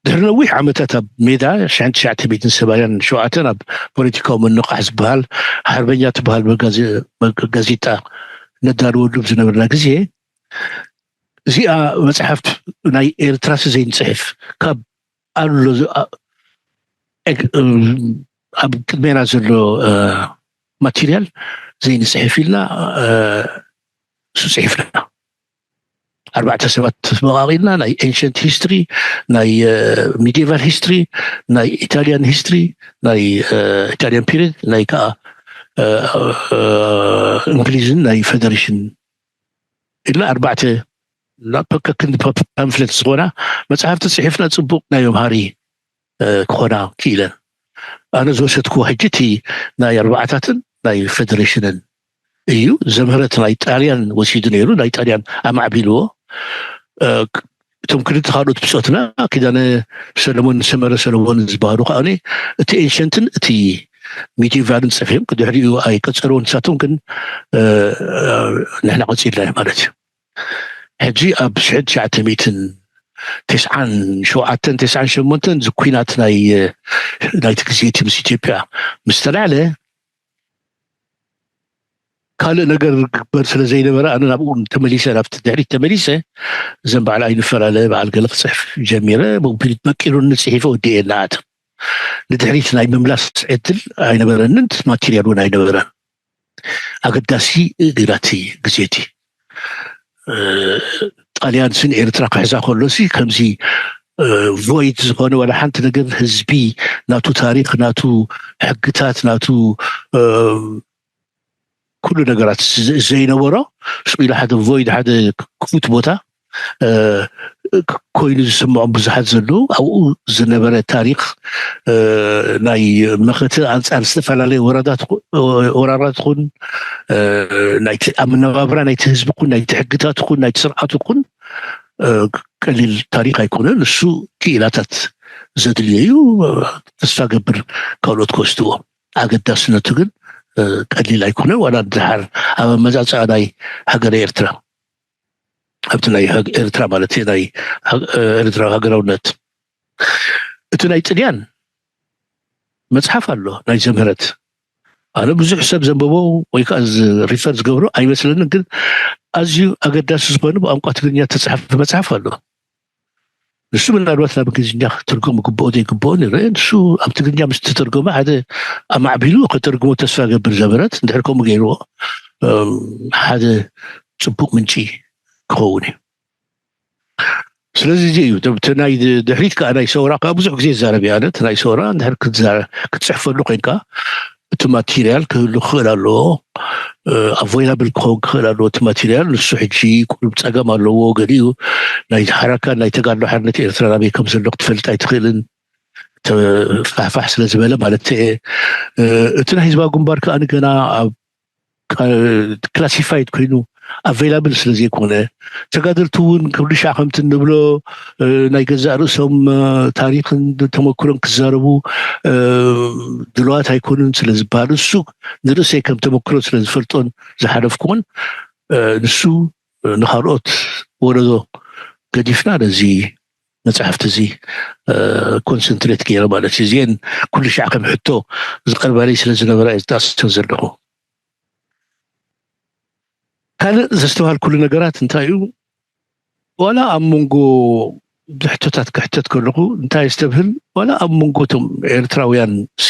ድሕሪ ነዊሕ ዓመታት ኣብ ሜዳ ሽሕን ትሽዓተ ሚእትን ሰማንያን ሸውዓተን ኣብ ፖለቲካዊ ምንቓሕ ዝበሃል ሓርበኛ ትበሃል ጋዜጣ ነዳልወሉ ዝነበርና ግዜ እዚኣ መፅሓፍ ናይ ኤርትራሲ ዘይንፅሕፍ ካብ ኣሎ ኣብ ቅድሜና ዘሎ ማቴሪያል ዘይንፅሕፍ ኢልና እሱ ፅሒፍና ኣርባዕተ ሰባት ተመቓቒልና ናይ ኤንሸንት ሂስትሪ ናይ ሚዲቫል ሂስትሪ ናይ ኢታሊያን ሂስትሪ ናይ ኢታሊያን ፒሪድ ናይ ከዓ እንግሊዝን ናይ ፌደሬሽን ኢልና ኣርባዕተ ከክንዲ ፓምፍለት ዝኾና መፅሓፍቲ ፅሒፍና ፅቡቕ ናይ መምሃሪ ክኾና ክኢለን ኣነ ዝወሰድክዎ ሕጂ እቲ ናይ ኣርባዕታትን ናይ ፌደሬሽንን እዩ ዘምህረት ናይ ጣልያን ወሲዱ ነይሩ ናይ ጣልያን ኣማዕቢልዎ እቶም ክልተ ካልኦት ብፆትና ኪዳነ ሰለሞን ሰመረ ሰለሞን ዝበሃሉ ከዓ እቲ ኤንሸንትን እቲ ሚዲቫልን ፅሒፎም ድሕሪኡ ኣይቀፀልዎ ንሳቶም ግን ንሕና ቀፂልናዮ ማለት እዩ ሕጂ ኣብ ሽሕን ትሽዓተ ሚእትን ተስዓን ሸውዓተን ተስዓን ሸሞንተን ዝኩናት ናይ ናይቲ ግዜ እቲ ምስ ኢትዮጵያ ምስ ተላዕለ ካልእ ነገር ግበር ስለ ዘይነበረ ኣነ ናብኡ ተመሊሰ ናብቲ ድሕሪት ተመሊሰ እዘን በዓል ኣይንፈላለ በዓል ገለ ክፅሕፍ ጀሚረ። መቂሩኒ ፅሒፈ ወዲኤ እናኣተ ንድሕሪት ናይ ምምላስ ዕድል ኣይነበረንን። ማቴርያል እውን ኣይነበረን። ኣገዳሲ ግዳቲ ግዜቲ ጣልያን ስን ኤርትራ ክሕዛ ከሎሲ ከምዚ ቮይድ ዝኾነ ዋላ ሓንቲ ነገር ህዝቢ ናቱ ታሪክ ናቱ ሕግታት ናቱ ኩሉ ነገራት ዘይነበሮ ስኢሉ ሓደ ቮይድ ሓደ ክፉት ቦታ ኮይኑ ዝስምዖም ብዙሓት ዘለዉ ኣብኡ ዝነበረ ታሪክ ናይ መኸተ ኣንፃር ዝተፈላለዩ ወራራት ወራራት ኹን ኣብ መነባብራ ናይቲ ህዝቢ ኹን ናይቲ ሕግታት ኹን ናይቲ ስርዓቱ ኹን ቀሊል ታሪክ ኣይኮነን። እሱ ክኢላታት ዘድልዮ እዩ። ተስፋ ገብር ካልኦት ክወስድዎ ኣገዳስነቱ ግን ቀሊል ኣይኮነ። ዋላ ድሓር ኣብ ኣመፃፅኣ ናይ ሃገረ ኤርትራ ኣብቲ ናይ ኤርትራ ማለት ናይ ኤርትራዊ ሃገራውነት እቲ ናይ ጥልያን መፅሓፍ ኣሎ ናይ ዘምህረት ኣነ ብዙሕ ሰብ ዘንበቦ ወይ ከዓ ሪፈር ዝገብሮ ኣይመስለንን፣ ግን ኣዝዩ ኣገዳሲ ዝኾነ ብቋንቋ ትግርኛ ተፃሓፈ መፅሓፍ ኣሎ። ንሱ ምናልባት ናብ እንግሊዝኛ ክትርጎም ይግብኦ ዘይግብኦ ንርአ። ንሱ ኣብ ትግርኛ ምስ ተተርጎመ ሓደ ኣማዕቢሉ ከተርጉሞ ተስፋ ገብር ዘምህረት እንድሕር ከምኡ ገይርዎ ሓደ ፅቡቅ ምንጪ ክኸውን እዩ። ስለዚ እዚ እዩ እቲ ናይ ድሕሪት ከዓ ናይ ሰውራ ከዓ ብዙሕ ግዜ ይዛረብ እየ ኣነ። እቲ ናይ ሰውራ እንድሕር ክትፅሕፈሉ ኮይንካ እቲ ማቴርያል ክህሉ ክኽእል ኣለዎ። ኣቮይላብል ክኸውን ክኽእል ኣለዎ እቲ ማቴርያል። ንሱ ሕጂ ቁሩብ ፀገም ኣለዎ። ገሊኡ ናይ ሓራካን ናይ ተጋድሎ ሓርነት ኤርትራ ናበይ ከም ዘሎ ክትፈልጥ ኣይትኽእልን። ፋሕፋሕ ስለ ዝበለ ማለት እየ። እቲ ናይ ህዝባዊ ግንባር ከዓ ገና ኣብ ክላሲፋይድ ኮይኑ ኣቬላብል ስለ ዘይኮነ ተጋደልቲ እውን ክብልሻዕ ከምቲ እንብሎ ናይ ገዛእ ርእሶም ታሪክን ተመክሮን ክዛረቡ ድልዋት ኣይኮኑን ስለ ዝበሃል እሱ ንርእሰይ ከም ተመክሮ ስለ ዝፈልጦን ዝሓለፍኩዎን ንሱ ንካልኦት ወለዶ ገዲፍና ነዚ መፅሓፍቲ እዚ ኮንሰንትሬት ገይረ ማለት እዩ። እዚአን ኩሉ ሻዕ ከም ሕቶ ዝቀርባለይ ስለ ዝነበራ እየ ዝጠቅሰን ዘለኹ። ካልእ ዘስተውሃልኩሉ ነገራት እንታይ እዩ? ዋላ ኣብ መንጎ ሕቶታት ክሕተት ከለኹ እንታይ የስተብህል? ዋላ ኣብ መንጎ እቶም ኤርትራውያን ሲ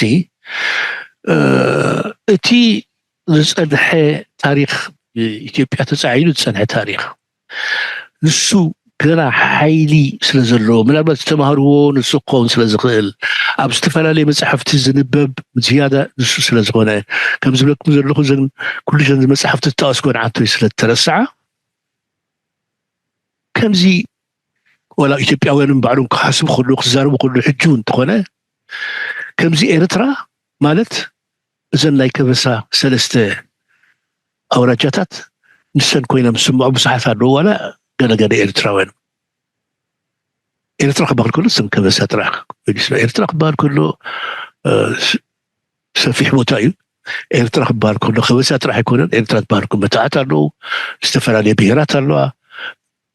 እቲ ዝፀንሐ ታሪክ ብኢትዮጵያ ተፃዒኑ ዝፀንሐ ታሪክ ንሱ ገና ሓይሊ ስለ ዘለዎ ምናልባት ዝተማሃርዎ ንሱ ክኸውን ስለ ዝኽእል ኣብ ዝተፈላለዩ መፅሓፍቲ ዝንበብ ዝያዳ ንሱ ስለ ዝኾነ ከም ዝብለኩም ዘለኹ ዘን ኩሉ ዘን መፅሓፍቲ ዝጠቀስኮ ንዓንቶይ ስለ ዝተረስዓ ከምዚ ወላ ኢትዮጵያውያን ባዕሎም ክሓስቡ ከለዉ ክዛረቡ ከለዉ ሕጂ እውን እንተኾነ ከምዚ ኤርትራ ማለት እዘን ናይ ከበሳ ሰለስተ ኣውራጃታት ንሰን ኮይኖም ዝስምዑ ብዙሓት ኣለዉ ዋላ ገለገለ ኤርትራውያን ኤርትራ ክበሃል ከሎ ስም ከበሳ ጥራሕ ኤርትራ ክበሃል ከሎ ሰፊሕ ቦታ እዩ። ኤርትራ ክበሃል ከሎ ከበሳ ጥራሕ ኣይኮነን። ኤርትራ ትበሃል መታዓት ኣለዉ፣ ዝተፈላለየ ብሄራት ኣለዋ።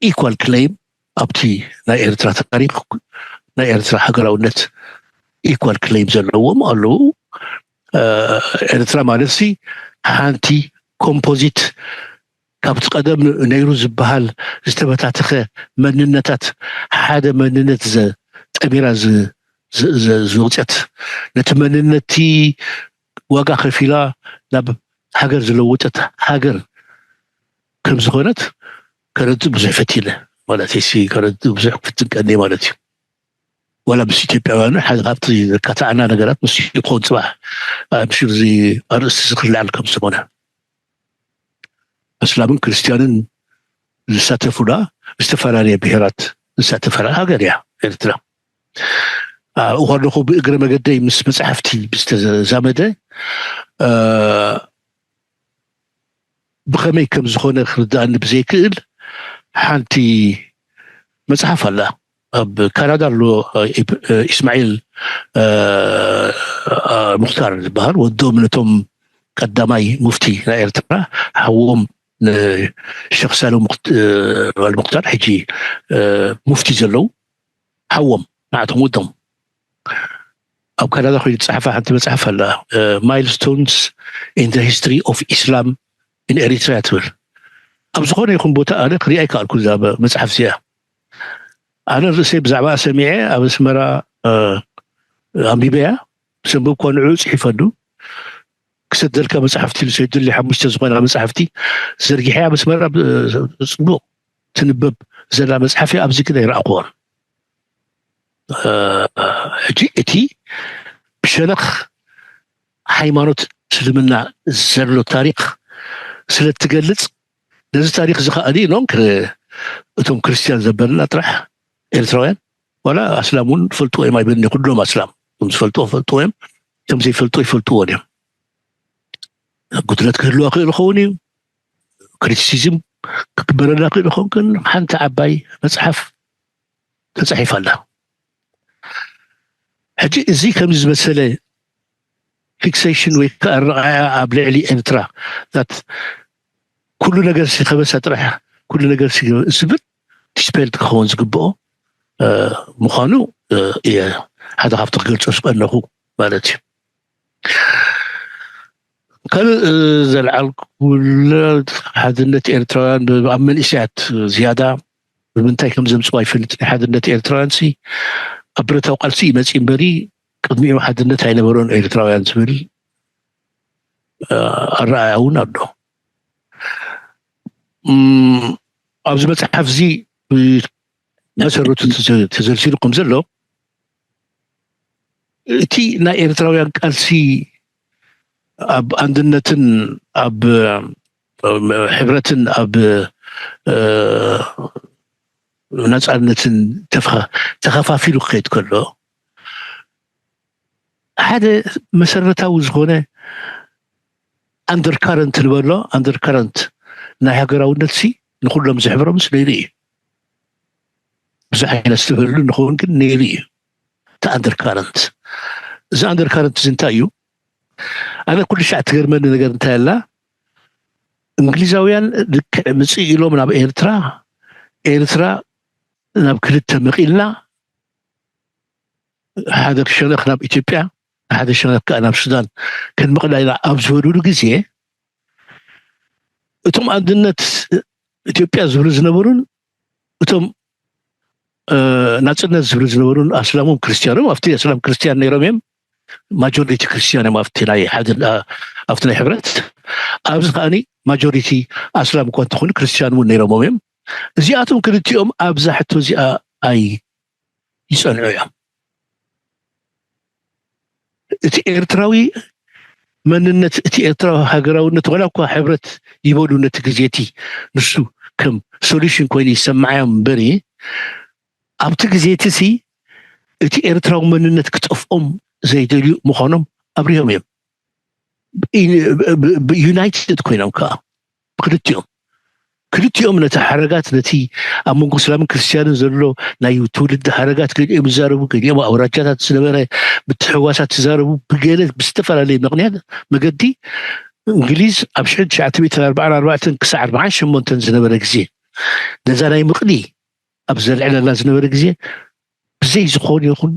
ኢኳል ክሌም ኣብቲ ናይ ኤርትራ ታሪክ ናይ ኤርትራ ሃገራውነት ኢኳል ክሌም ዘለዎም ኣለዉ። ኤርትራ ማለት ሲ ሓንቲ ኮምፖዚት ካብቲ ቀደም ነይሩ ዝበሃል ዝተበታተኸ መንነታት ሓደ መንነት ጠሚራ ዝወፅት ነቲ መንነትቲ ዋጋ ከፊላ ናብ ሃገር ዝለወጠት ሃገር ከም ዝኾነት ከረድእ ብዙሕ ፈቲነ ማለት እዩ። ከረድእ ብዙሕ ክፍትን ቀኒ ማለት እዩ። ዋላ ምስ ኢትዮጵያውያን ሓደ ካብቲ ዘካታዕና ነገራት ምስ ይኾን ፅባሕ ምሽር እዚ ኣርእስቲ ዝክልዓል ከም ዝኾነ ኣስላምን ክርስትያንን ዝሳተፉላ ዝተፈላለየ ብሄራት ዝሳተፈላ ሃገር እያ ኤርትራ። እኳ ኣለኹ ብእግረ መገደይ ምስ መፅሓፍቲ ብዝተዛመደ ብኸመይ ከም ዝኾነ ክርድኣኒ ብዘይክእል ሓንቲ መፅሓፍ ኣላ ኣብ ካናዳ ኣሎ ኢስማዒል ሙክታር ዝበሃል ወዶም ነቶም ቀዳማይ ሙፍቲ ናይ ኤርትራ ሓዎም ንሸክ ሳሎ ሙክታር ሕጂ ሙፍቲ ዘለዉ ሓዎም ንዓቶም ወዶም ኣብ ካናዳ ኮይኑ ዝፀሓፋ ሓንቲ መፅሓፍ ኣላ milestones in the history of Islam in Eritrea ትብል። ኣብ ዝኾነ ይኹን ቦታ ኣነ ክሪኣ ኣይከኣልኩ እዛ መጽሓፍ እዚኣ። ኣነ ርእሰይ ብዛዕባ ሰሚዐ ኣብ ኣስመራ ኣንቢበያ፣ ሰንበብኳ ንዑ ጽሒፈሉ። ክሰደልካ መጽሓፍቲ ሰይዱሊ ሓሙሽተ ዝኾና መጽሓፍቲ ዘርጊሐያ ኣብ ኣስመራ ጽቡቕ ትንበብ ዘላ መጽሓፍ እያ። ኣብዚ ግን ኣይረኣኽዋን። ሕጂ እቲ ብሸነኽ ሃይማኖት እስልምና ዘሎ ታሪኽ ስለ ትገልጽ፣ ነዚ ታሪኽ እዚ ከኣ ኢሎም እቶም ክርስትያን ዘበልና ጥራሕ ኤርትራውያን ዋላ ኣስላም እውን ፈልጥዎ እዮም ኣይብልን። ኩሎም ኣስላም እቶም ዝፈልጥዎ ፈልጥዎ እዮም፣ እቶም ዘይፈልጥዎ ይፈልጥዎን እዮም። ጉድለት ክህልዋ ክእል ይኸውን እዩ፣ ክሪቲሲዝም ክግበረላ ክእል ይኸውን፣ ግን ሓንቲ ዓባይ መፅሓፍ ተፃሒፋ ኣላ። ሕጂ እዚ ከምዚ ዝመሰለ ፊክሴሽን ወይ ከዓ ኣረኣእያ ኣብ ልዕሊ ኤርትራ ት ኩሉ ነገር ከበሳ ጥራሕ ኩሉ ነገር ዝብል ዲስፔልድ ክኸውን ዝግብኦ ምዃኑ እየ ሓደ ካብቲ ክገልፆ ዝቀነኹ ማለት እዩ። ካልእ ዘልዓልኩለ ሓድነት ኤርትራውያን ኣብ መንእሰያት ዝያዳ ብምንታይ ከም ዘምፅዋ ይፈልጥ። ሓድነት ኤርትራውያን ሲ ኣብ ብረታዊ ቃልሲ ይመፅ እምበሪ ቅድሚኡ ሓድነት ኣይነበሮን ኤርትራውያን ዝብል ኣረኣያ እውን ኣሎ። ኣብዚ መፅሓፍ እዚ መሰረቱ ተዘርሲሩ ከም ዘሎ እቲ ናይ ኤርትራውያን ቃልሲ ኣብ ኣንድነትን ኣብ ሕብረትን ኣብ ናፃነትን ተኸፋፊሉ ክኸይድ ከሎ ሓደ መሰረታዊ ዝኾነ ኣንደርካረንት ንበሎ ኣንደርካረንት ናይ ሃገራውነት ሲ ንኩሎም ዝሕብሮምስ ነይሩ እዩ። ብዙሕ ዓይነት ዝተበሉ ንኸውን ግን ነይሩ እዩ እቲ ኣንደርካረንት። እዚ ኣንደርካረንት እዚ እንታይ እዩ? ኣነ ኩሉ ሻዕ ትገርመኒ ነገር እንታይ ኣላ፣ እንግሊዛውያን ልክዕ ምፅእ ኢሎም ናብ ኤርትራ፣ ኤርትራ ናብ ክልተ መቒልና ሓደ ሸነኽ ናብ ኢትዮጵያ ሓደ ሸነኽ ከዓ ናብ ሱዳን ክንምቕላ ኢና ኣብ ዝበሉሉ ግዜ እቶም ኣንድነት ኢትዮጵያ ዝብሉ ዝነበሩን እቶም ናፅነት ዝብሉ ዝነበሩን ኣስላሞም ክርስትያኖም ኣብቲ ኣስላም ክርስትያን ነይሮም እዮም። ማጆሪቲ ክርስትያን እዮም ኣብቲ ናይ ሓደ ኣብቲ ናይ ሕብረት ኣብዚ ከዓኒ ማጆሪቲ ኣስላም እኳ እንተኾኑ ክርስትያን እውን ነይሮሞም እዮም። እዚኣቶም ክልቲኦም ኣብዛ ሕቶ እዚኣ ኣይ ይፀንዑ እዮም። እቲ ኤርትራዊ መንነት እቲ ኤርትራዊ ሃገራውነት ዋላ እኳ ሕብረት ይበሉ ነቲ ግዜ እቲ ንሱ ከም ሶሉሽን ኮይኑ ይሰምዓዮም እምበሪ ኣብቲ ግዜ እቲ ሲ እቲ ኤርትራዊ መንነት ክጠፍኦም ዘይደልዩ ምዃኖም ኣብሪሆም እዮም። ዩናይትድ ኮይኖም ከዓ ብክልቲኦም ክልቲኦም ነቲ ሓረጋት ነቲ ኣብ መንጎ እስላምን ክርስትያንን ዘሎ ናይ ትውልዲ ሓረጋት ገሊኦም ይዛረቡ፣ ገሊኦም ኣውራጃታት ዝነበረ ምትሕዋሳት ይዛረቡ። ብገለ ብዝተፈላለየ ምክንያት መገዲ እንግሊዝ ኣብ ሽሕን ትሽዓተ ሚእትን ኣርባዓን ኣርባዕተን ክሳዕ ኣርባዓን ሸሞንተን ዝነበረ ግዜ ነዛ ናይ ምቕሊ ኣብ ዘልዕለላ ዝነበረ ግዜ ብዘይ ዝኾነ ይኹን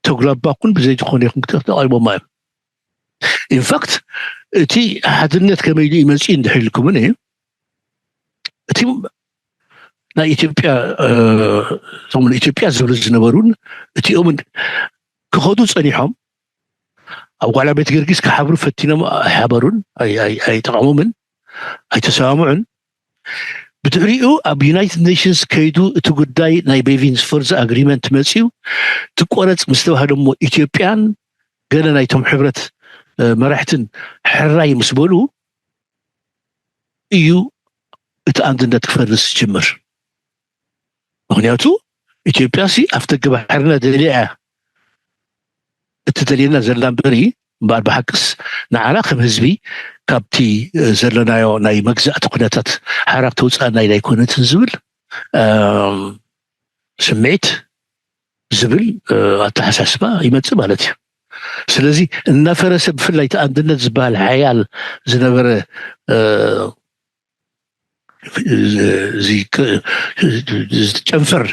ተጉላባ ኩን ብዘይ ዝኾነ ይኹን ተቃይሞማ እዮም። ኢንፋክት እቲ ሓድነት ከመይ ኢሉ ይመፅእ እንድሕር ኢልኩምኒ እቲ ናይ ኢትዮጵያ እቶም ንኢትዮጵያ ዝብሉ ዝነበሩን እቲኦምን ክኸዱ ፀኒሖም ኣብ ጓዕላ ቤት ጊዮርጊስ ክሓብሩ ፈቲኖም ኣይሓበሩን፣ ኣይጠቐሞምን፣ ኣይተሰማምዑን። ብድሕሪኡ ኣብ ዩናይትድ ኔሽንስ ከይዱ እቲ ጉዳይ ናይ ቤቪንስ ፈርዝ ኣግሪመንት መፅዩ ትቆረፅ ምስ ተባህለ እሞ ኢትዮጵያን ገለ ናይቶም ሕብረት መራሕትን ሕራይ ምስ በሉ እዩ እቲ ኣንድነት ክፈርስ ዝጅምር። ምክንያቱ ኢትዮጵያ ሲ ኣብቲ ግባሕርና ደልያ እያ እትደልየና ዘላ እምበሪ እምበኣር ብሓቅስ ንዓና ከም ህዝቢ ካብቲ ዘለናዮ ናይ መግዛእቲ ኩነታት ሓራ ተውፅኣና ኢላ ኣይኮነትን ዝብል ስምዒት ዝብል ኣተሓሳስባ ይመፅእ ማለት እዩ። ስለዚ እናፈረሰ ብፍላይ እቲ ኣንድነት ዝበሃል ሓያል ዝነበረ ጨንፈር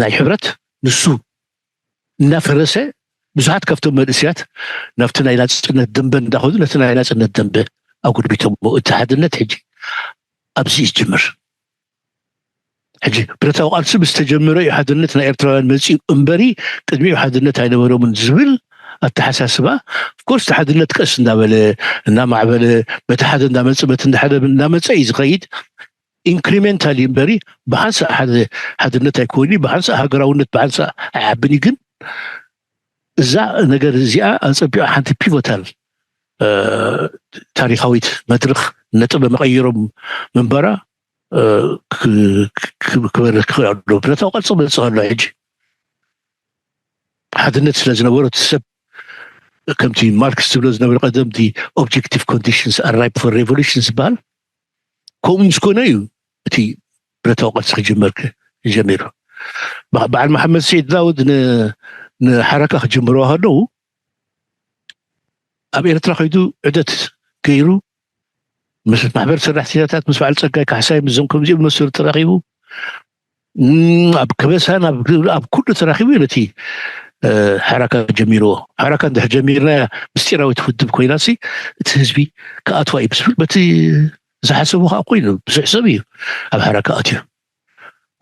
ናይ ሕብረት ንሱ እናፈረሰ ብዙሓት ካብቶም መንእስያት ናብቲ ናይ ናፅነት ደንበ እንዳኸዱ ነቲ ናይ ናፅነት ደንበ ኣጉልቢቶሞ። እቲ ሓድነት ሕጂ ኣብዚ እዩ ዝጅምር። ሕጂ ብረታዊ ቃልሲ ምስ ተጀመረ እዩ ሓድነት ናይ ኤርትራውያን መፂኡ እምበሪ፣ ቅድሚኡ ሓድነት ኣይነበሮምን ዝብል ኣተሓሳስባ። ኦፍኮርስ እቲ ሓድነት ቀስ እንዳበለ፣ እናማዕበለ፣ በቲ ሓደ እንዳመፀ፣ በቲ ሓደ እንዳመፀ እዩ ዝኸይድ። ኢንክሪሜንታሊ እምበሪ፣ ብሓንሳእ ሓደ ሓድነት ኣይኮይኑ፣ ብሓንሳእ ሃገራውነት ብሓንሳእ ኣይዓብን እዩ። ግን እዛ ነገር እዚኣ ኣፀቢቓ ሓንቲ ፒቮታል ታሪካዊት መድረክ፣ ነጥበ መቐይሮም ምንባራ ክበርክ ኣሎ። ብረታዊ ቃልሲ ክመፅእ ከሎ ሕጂ ሓድነት ስለ ዝነበሮ፣ እቲ ሰብ፣ ከምቲ ማርክስ ዝብሎ ዝነበረ ቀደም፣ the objective conditions are ripe for revolution ዝበሃል፣ ከምኡ ምስ ኮነ እዩ እቲ ብረታዊ ቃልሲ ክጅመር ጀሚሩ። በዓል መሓመድ ስዒድ ዳውድ ንሓረካ ክጅምርዋ ከለዉ፣ ኣብ ኤርትራ ከይዱ ዕደት ገይሩ፣ ምስ ማሕበር ሰራሕተኛታት፣ ምስ በዓል ጸጋይ ካሕሳይ፣ ምስዞም ከምዚኦም መሰሉ ተራኺቡ፣ ኣብ ከበሳን ኣብ ኩሉ ተራኺቡ እዩ ነቲ ሓራካ ጀሚርዎ። ሓራካ እንድሕር ጀሚርና ምስጢራዊት ውድብ ኮይናሲ፣ እቲ ህዝቢ ክኣትዋ እዩ ብዝብል፣ በቲ ዝሓሰቡ ከዓ ኮይኑ ብዙሕ ሰብ እዩ ኣብ ሓራካ ኣትዩ።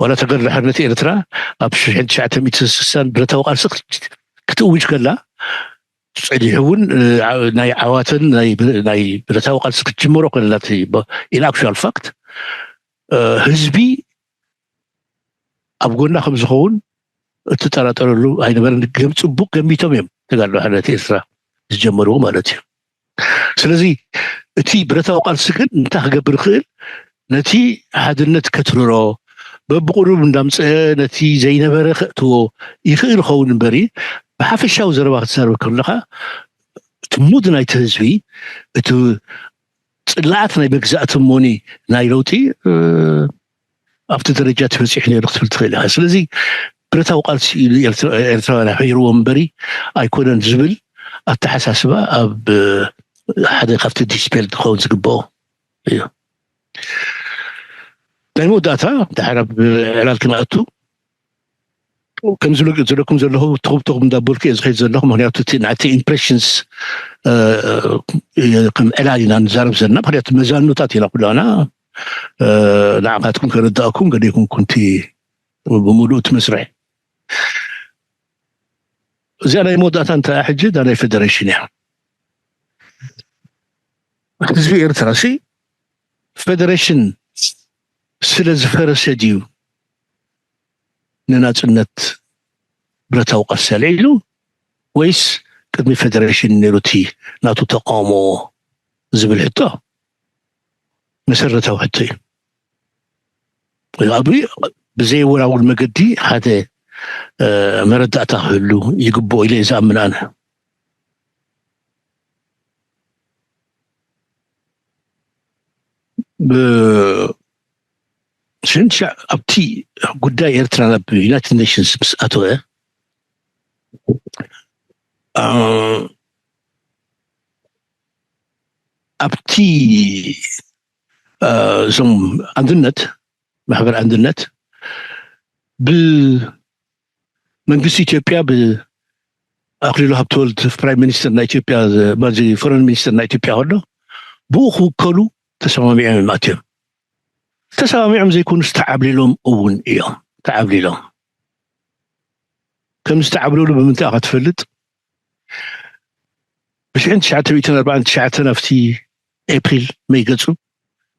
ዋላ ተጋድሎ ሓርነት ኤርትራ ኣብ ሽሕን ትሽዓተ ሚእትን ስሳን ብረታዊ ቃልሲ ክትእውጅ ከላ፣ ጸኒሑ እውን ናይ ዓዋተን ናይ ብረታዊ ቃልሲ ክትጅምሮ ከለላ፣ ኢን ኣክቹዋል ፋክት ህዝቢ ኣብ ጎና ከም ዝኸውን እትጠራጠረሉ ኣይነበረን። ገም ጽቡቅ ገሚቶም እዮም ተጋድሎ ሓርነት ኤርትራ ዝጀመርዎ ማለት እዩ። ስለዚ እቲ ብረታዊ ቃልሲ ግን እንታይ ክገብር ይኽእል? ነቲ ሓድነት ከትርሮ፣ በብቁሩብ እንዳምፀ ነቲ ዘይነበረ ከእትዎ ይኽእል ይኸውን እምበሪ፣ ብሓፈሻዊ ዘረባ ክትዛረብ ከለኻ፣ እቲ ሙድ ናይቲ ህዝቢ፣ እቲ ፅላኣት ናይ መግዛእቲ ሞኒ ናይ ለውጢ ኣብቲ ደረጃ ተበፂሑ ነይሩ ክትብል ትኽእል ኢኻ። ስለዚ ብረታዊ ቃልሲ ኢሉ ኤርትራውያን ኣሕይርዎም እምበሪ ኣይኮነን ዝብል ኣተሓሳስባ ኣብ ሓደ ካብቲ ዲስፔል ክኸውን ዝግብኦ እዩ። ናይ መወዳእታ፣ ድሓር ኣብ ዕላል ክነኣቱ፣ ከም ዝብለኩም ዘለኹ፣ ትኹም ትኹም እንዳበልኩ እየ ዝኸይድ ዘለኹ። ምክንያቱ እቲ ናቲ ኢምፕሬሽንስ ከም ዕላል ኢና ንዛረብ ዘለና። ምክንያቱ መዛኑታት ኢና ኩላና። ንዓኻትኩም ከረዳእኩም ገዲኩም ኩንቲ ብምሉእ እቲ መስርሕ። እዚኣ ናይ መወዳእታ እንተ ሕጂ እዛ ናይ ፌደሬሽን እያ። ህዝቢ ኤርትራ ሲ ፌደሬሽን ስለ ዝፈረሰ ድዩ ንናጽነት ብረታዊ ቃልሲ ኣልዒሉ፣ ወይስ ቅድሚ ፌደሬሽን ነይሩ እቲ ናቱ ተቃውሞ ዝብል ሕቶ መሰረታዊ ሕቶ እዩ። ኣብዚ ብዘየወላውል መገዲ ሓደ መረዳእታ ክህሉ ይግብኦ ኢለ እየ ዝኣምን ኣነ። ሽንሻ ኣብቲ ጉዳይ ኤርትራ ናብ ዩናይትድ ኔሽንስ ምስ ኣተወ፣ ኣብቲ እዞም ኣንድነት፣ ማሕበር ኣንድነት ብመንግስቲ ኢትዮጵያ፣ ብኣክሊሉ ሃብተወልድ ፕራይም ሚኒስተር ናይ ኢትዮጵያ፣ ፎረን ሚኒስተር ናይ ኢትዮጵያ ከሎ፣ ብኡ ክውከሉ ተሰማሚዖም እዮም ኣትዮም። ተሰማሚዖም ዘይኮኑስ ተዓብሊሎም እውን እዮም። ተዓብሊሎም። ከም ዝተዓብለሉ ብምንታይ ኢኻ ትፈልጥ? ብሽሕን ትሽዓተ ሚእትን ኣርባዓን ትሽዓተን ኣብቲ ኤፕሪል መይ ገጹ፣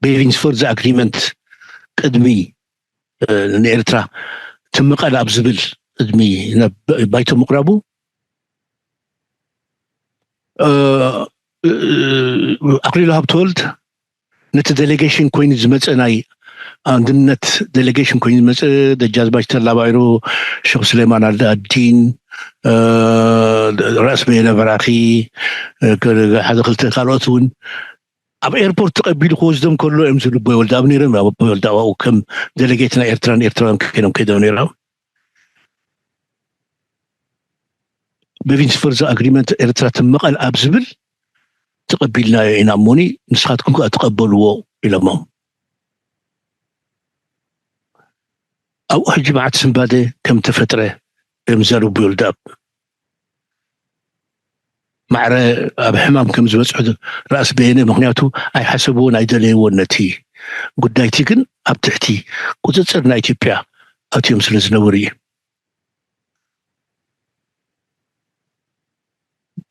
ቤቪንስፎርድ ኣግሪመንት ቅድሚ ንኤርትራ ትምቐል ኣብ ዝብል ቅድሚ ናብ ባይቶ ምቕራቡ፣ ኣክሊሉ ሃብተወልድ ነቲ ዴሌጌሽን ኮይኑ ዝመፀ፣ ናይ ኣንድነት ዴሌጌሽን ኮይኑ ዝመፀ፣ ደጃዝማች ተላ ባይሩ፣ ሸኽ ስሌማን ኣልኣዲን፣ ራእሲ በየነ በራኺ፣ ሓደ ክልተ ካልኦት እውን ኣብ ኤርፖርት ተቐቢሉ ክወስዶም ከሎ እዮም ዝብል ኣቦይ ወልደኣብ ነይሮም። ኣቦይ ወልደኣብ ኣብኡ ከም ዴሌጌት ናይ ኤርትራን ኤርትራውያን ኮይኖም ከይዶም ነይሮም። ቤቪንስፎርድ ኣግሪመንት ኤርትራ ትመቐል ኣብ ዝብል ተቐቢልናዮ ኢና እሞኒ ንስኻትኩም ከዓ ተቐበልዎ ኢሎሞም። ኣብኡ ሕጂ መዓት ስንባደ ከም ተፈጥረ እዮም ዝዛረቡ ኣቦይ ወልደኣብ። ማዕረ ኣብ ሕማም ከም ዝበፅሑ ራእሲ በየነ፣ ምክንያቱ ኣይሓሰብዎን ኣይደለይዎን ነቲ ጉዳይቲ። ግን ኣብ ትሕቲ ቁፅፅር ናይ ኢትዮጵያ ኣትዮም ስለ ዝነበሩ እዩ።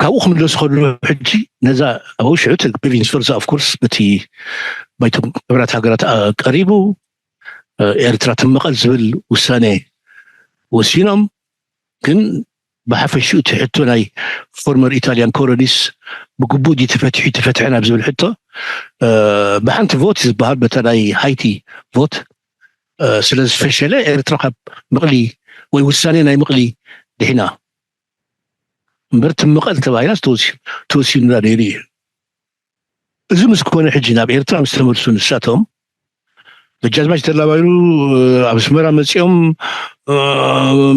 ካብኡ ክምለሱ ከለዉ ሕጂ ነዛ ኣብኡ ሽዑ እቲ ፕሪቪንስ ፈርዛ ኦፍ ኮርስ በቲ ባይቶ ሕብራት ሃገራት ቀሪቡ ኤርትራ ትመቐል ዝብል ውሳኔ ወሲኖም። ግን ብሓፈሽኡ እቲ ሕቶ ናይ ፎርመር ኢታሊያን ኮሎኒስ ብግቡእ ድዩ ተፈቲሑ ተፈትሐ ናብ ዝብል ሕቶ ብሓንቲ ቮት ዝበሃል በታ ናይ ሃይቲ ቮት ስለ ዝፈሸለ ኤርትራ ካብ ምቕሊ ወይ ውሳኔ ናይ ምቕሊ ድሒና እምበር ትምቐል ተባሂላ ተወሲኑላ ነይሩ እዩ። እዚ ምስ ኮነ ሕጂ ናብ ኤርትራ ምስ ተመልሱ ንሳቶም ደጃዝማች ተላባይሉ ኣብ ኣስመራ መጺኦም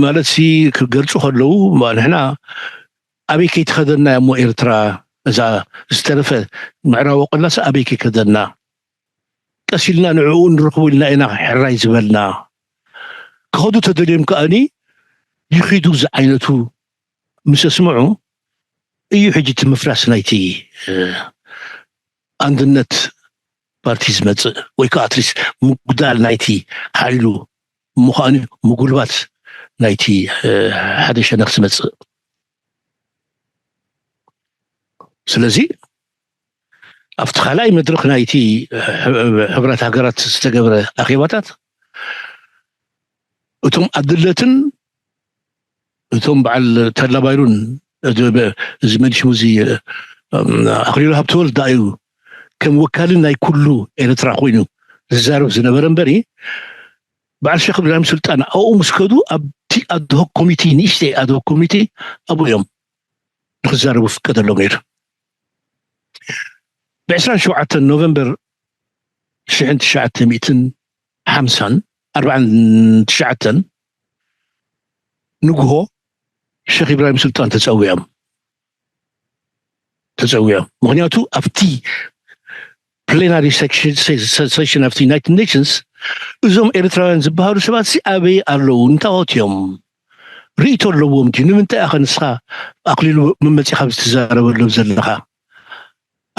ማለት ሲ ክገልጹ ከለዉ ንሕና ኣበይ ከይትኸደና እሞ ኤርትራ እዛ ዝተረፈ ምዕራብ ቆላስ ኣበይ ከይከደና ቀስ ኢልና ንዕኡ ንረኽቡ ኢልና ኢና ሕራይ ዝበልና። ክኸዱ ተደልዮም ከኣኒ ይኺዱ ዝዓይነቱ ምስ ኣስምዑ እዩ ሕጂ እቲ ምፍራስ ናይቲ ኣንድነት ፓርቲ ዝመፅእ ወይ ከዓ ኣትሊስት ምጉዳል ናይቲ ሓይሉ ምዃኑ ምጉልባት ናይቲ ሓደ ሸነኽ ዝመፅእ። ስለዚ ኣብቲ ካልኣይ መድረኽ ናይቲ ሕብረት ሃገራት ዝተገብረ ኣኼባታት እቶም ኣድለትን እቶም በዓል ተላባይሩን እዚ መንሽሙ እዚ ኣክሊሉ ሃብተወልድ ዳዩ ከም ወካልን ናይ ኩሉ ኤርትራ ኮይኑ ዝዛረብ ዝነበረ እምበሪ በዓል ሸክ እብራሂም ሱልጣን ኣብኡ ምስ ከዱ ኣብቲ ኣድሆክ ኮሚቴ ንእሽተይ ኣድሆክ ኮሚቴ ኣብኡ እዮም ንክዛረቡ ፍቀደሎም ነይሩ። ብ27 ኖቨምበር ሽሕን ትሽዓተ ሚእትን ሓምሳን ኣርባዓን ትሽዓተን ንግሆ ሸክ ኢብራሂም ሱልጣን ተፀዊዖም ተፀዊዖም ምክንያቱ ኣብቲ ፕሌናሪ ሴሽን ኣብቲ ዩናይትድ ኔሽንስ እዞም ኤርትራውያን ዝበሃሉ ሰባት ሲ ኣበይ ኣለዉ እንታወት እዮም ርእቶ ኣለዎም ድዩ ንምንታይ ኣኸ ንስኻ ኣክሊሉ መመፂኻ ብዝትዛረበሎም ዘለኻ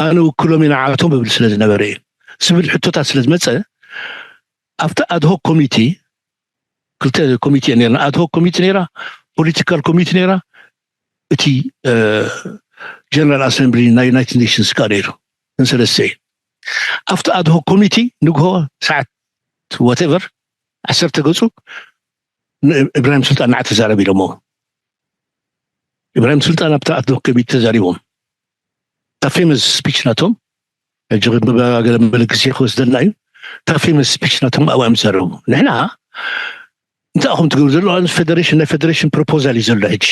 ኣነ ውክሎም ኢና ዓቶም እብል ስለ ዝነበረ እዩ ዝብል ሕቶታት ስለ ዝመፀ ኣብቲ ኣድሆክ ኮሚቴ ክልተ ኮሚቴ ነርና ኣድሆክ ኮሚቴ ነራ ፖለቲካል ኮሚቴ ነራ እቲ ጀነራል ኣሰምብሊ ናይ ዩናይትድ ኔሽንስ ከዓ ነይሩ ንሰለስተ እዩ ኣብቲ ኣድሆክ ኮሚቴ ንግሆ ሰዓት ወቴቨር ዓሰርተ ገፁ እብራሂም ሱልጣን ንዓ ተዛረብ ኢሎሞ እብራሂም ሱልጣን ኣብቲ ኣድሆክ ኮሚቴ ተዛሪቦም እታ ፌመስ ስፒች ናቶም ሕጂ መበጋገለ መለግሲ ክወስደልና እዩ እታ ፌመስ ስፒች ናቶም ኣብኦም ዝዛረቡ ንሕና እንታይ ኣኹም ትገብሩ ዘሎ ፌደሬሽን ናይ ፌደሬሽን ፕሮፖዛል እዩ ዘሎ ሕጂ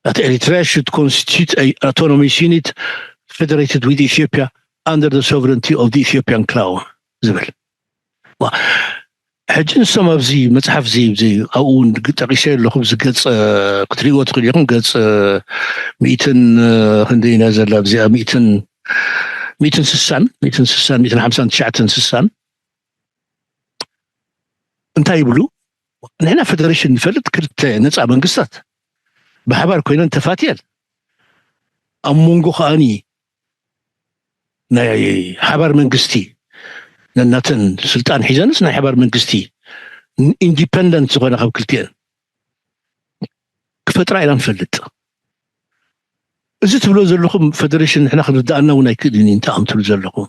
that Eritrea should constitute a autonomous unit federated with Ethiopia under the sovereignty of the Ethiopian crown ዝብል ሕጂ ንሶም ኣብዚ መፅሓፍ እዚ ኣብዚ ኣብኡ እውን ጠቂሰ ኣለኹ እዚ ገፅ ክትሪእዎ ትኽእል ኢኹም ገፅ ሚእትን ክንደይ ኢና ዘላ ኣብዚኣ ሚእትን ሚእትን ስሳን ሚእትን ስሳን ሚእትን ሓምሳን ትሽዓተን ስሳን እንታይ ይብሉ ንሕና ፌደሬሽን ንፈልጥ ክልተ ነፃ መንግስታት ብሓባር ኮይነን ተፋትየን ኣብ መንጎ ከኣኒ ናይ ሓባር መንግስቲ ነናተን ስልጣን ሒዘንስ ናይ ሓባር መንግስቲ ኢንዲፐንደንት ዝኾነ ካብ ክልቲአን ክፈጥራ ኢና ንፈልጥ እዚ ትብሎ ዘለኹም ፌደሬሽን ንሕና ክንርዳኣና እውን ኣይክእልን እዩ እንታይ ከም ትብሉ ዘለኹም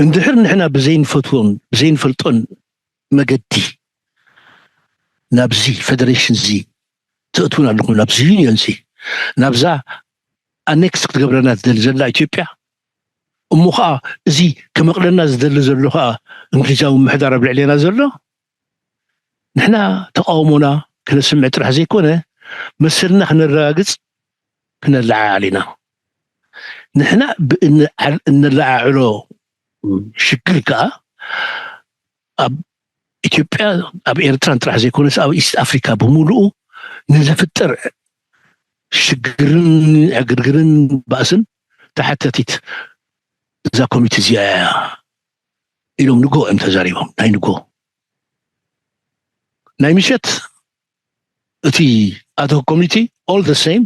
እንድሕር ንሕና ብዘይንፈትዎን ብዘይንፈልጦን መገዲ ናብዚ ፌደሬሽን እዚ ተእትውን ኣለኹም ናብዚ ዩኒዮን እዚ ናብዛ ኣኔክስ ክትገብረና ትደሊ ዘላ ኢትዮጵያ እሞ ከዓ እዚ ከመቕለና ዝደሊ ዘሎ ከዓ እንግሊዛዊ ምሕዳር ኣብ ልዕሌና ዘሎ ንሕና ተቃውሞና ክነስምዕ ጥራሕ ዘይኮነ መሰልና ክነረጋግፅ ክነለዓዓል ኢና ንሕና እንለዓዕሎ ሽግር ከዓ ኣብ ኢትዮጵያ ኣብ ኤርትራን ጥራሕ ዘይኮነስ ኣብ ኢስት ኣፍሪካ ብምሉኡ ንዝፍጠር ሽግርን ዕግርግርን ባእስን ተሓተቲት እዛ ኮሚቴ እዚኣ እያ ኢሎም ንጎ እዮም ተዛሪቦም ናይ ንጎ ናይ ምሸት እቲ ኣቶ ኮሚቴ all the same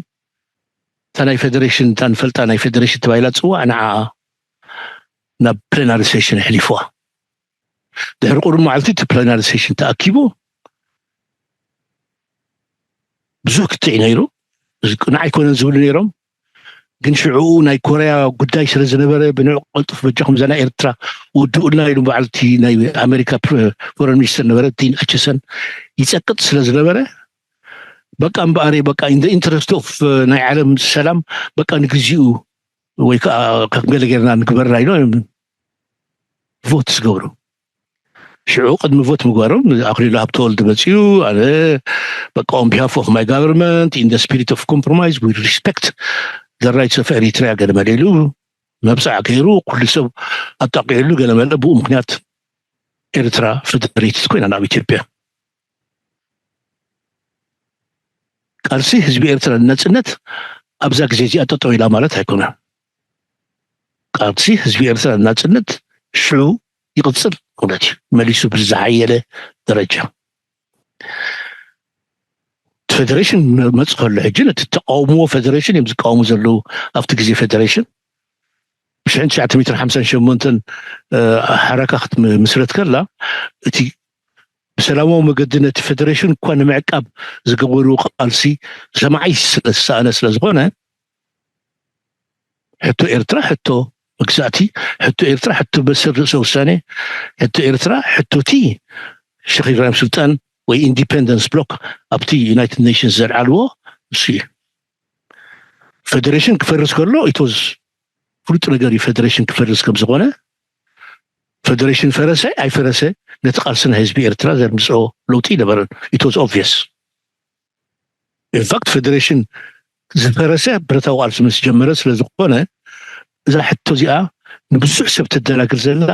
እታ ናይ ፌደሬሽን እታ ንፈልጣ ናይ ፌደሬሽን ተባሂላ ትፅዋዕ ንዓ ናብ ፕሌናሪ ሴሽን ኣሕሊፍዋ። ድሕሪ ቁሩብ መዓልቲ እቲ ፕሌናሪ ሴሽን ተኣኪቡ ብዙሕ ክትዕ ነይሩ። እዚ ቅኑዕ ኣይኮነን ዝብሉ ነይሮም። ግን ሽዕኡ ናይ ኮርያ ጉዳይ ስለ ዝነበረ ብንዑ ቀልጥፍ በጃኹም ዘና ኤርትራ ውድኡልና ኢሉ በዓልቲ ናይ ኣሜሪካ ፎረን ሚኒስተር ነበረ ዲን ኣቸሰን ይፀቅጥ ስለ ዝነበረ በቃ እምበኣር በቃ in the interest of ናይ ዓለም ሰላም በቃ ንግዚኡ ወይ ከዓ ከም ገለ ጌርና ንግበራ ኢሎ ቮት ዝገብሩ። ሽዑ ቅድሚ ቮት ምግባሮም ኣክሊሉ ሃብተወልድ መፅኡ ኣነ በቃ on behalf of my government in the spirit of compromise we respect the rights of Eritrea ገለ መለ ኢሉ መብፃዕ ገይሩ ኩሉ ሰብ ኣጣቂዕሉ ገለ መለ ብኡ ምክንያት ኤርትራ ፌደሬትድ ኮይና ናብ ኢትዮጵያ። ቃልሲ ህዝቢ ኤርትራ ንናፅነት ኣብዛ ግዜ እዚኣ ጠጠው ኢላ ማለት ኣይኮነን። ቃልሲ ህዝቢ ኤርትራ ንናፅነት ሽዑ ይቕፅል ማለት እዩ። መሊሱ ብዝሓየለ ደረጃ ፌደሬሽን መ- መፅ ከሎ ሕጂ ነቲ ተቃውምዎ ፌደሬሽን እዮም ዝቃወሙ ዘለዉ ኣብቲ ግዜ ፌደሬሽን ብሽሕን ትሽዓተ ሚእትን ሓምሳን ሸሞንተን ሓረካ ክትምስረት ከላ እቲ ብሰላማዊ መገዲ ነቲ ፌደሬሽን እኳ ንምዕቃብ ዝገበርዎ ቃልሲ ሰማዒ ስለ ዝሰኣነ ስለ ዝኾነ ሕቶ ኤርትራ ሕቶ መግዛእቲ ሕቶ ኤርትራ ሕቶ በሰር ርእሰ ውሳኔ ሕቶ ኤርትራ ሕቶቲ ሸክ ኢብራሂም ስልጣን ወይ ኢንዲፐንደንስ ብሎክ ኣብቲ ዩናይትድ ኔሽንስ ዘልዓልዎ እሱ እዩ። ፌደሬሽን ክፈርስ ከሎ ኢቶዝ ፍሉጥ ነገር እዩ ፌደሬሽን ክፈርስ ከም ዝኾነ። ፌደሬሽን ፈረሰ ኣይፈረሰ ነቲ ቃልሲ ናይ ህዝቢ ኤርትራ ዘምፅኦ ለውጢ ይነበረን ኢቶዝ ኦብቪየስ። ኢንፋክት ፌደሬሽን ዝፈረሰ ብረታዊ ቃልሲ ምስ ጀመረ ስለ ዝኾነ እዛ ሕቶ እዚኣ ንብዙሕ ሰብ ተደናግር ዘላ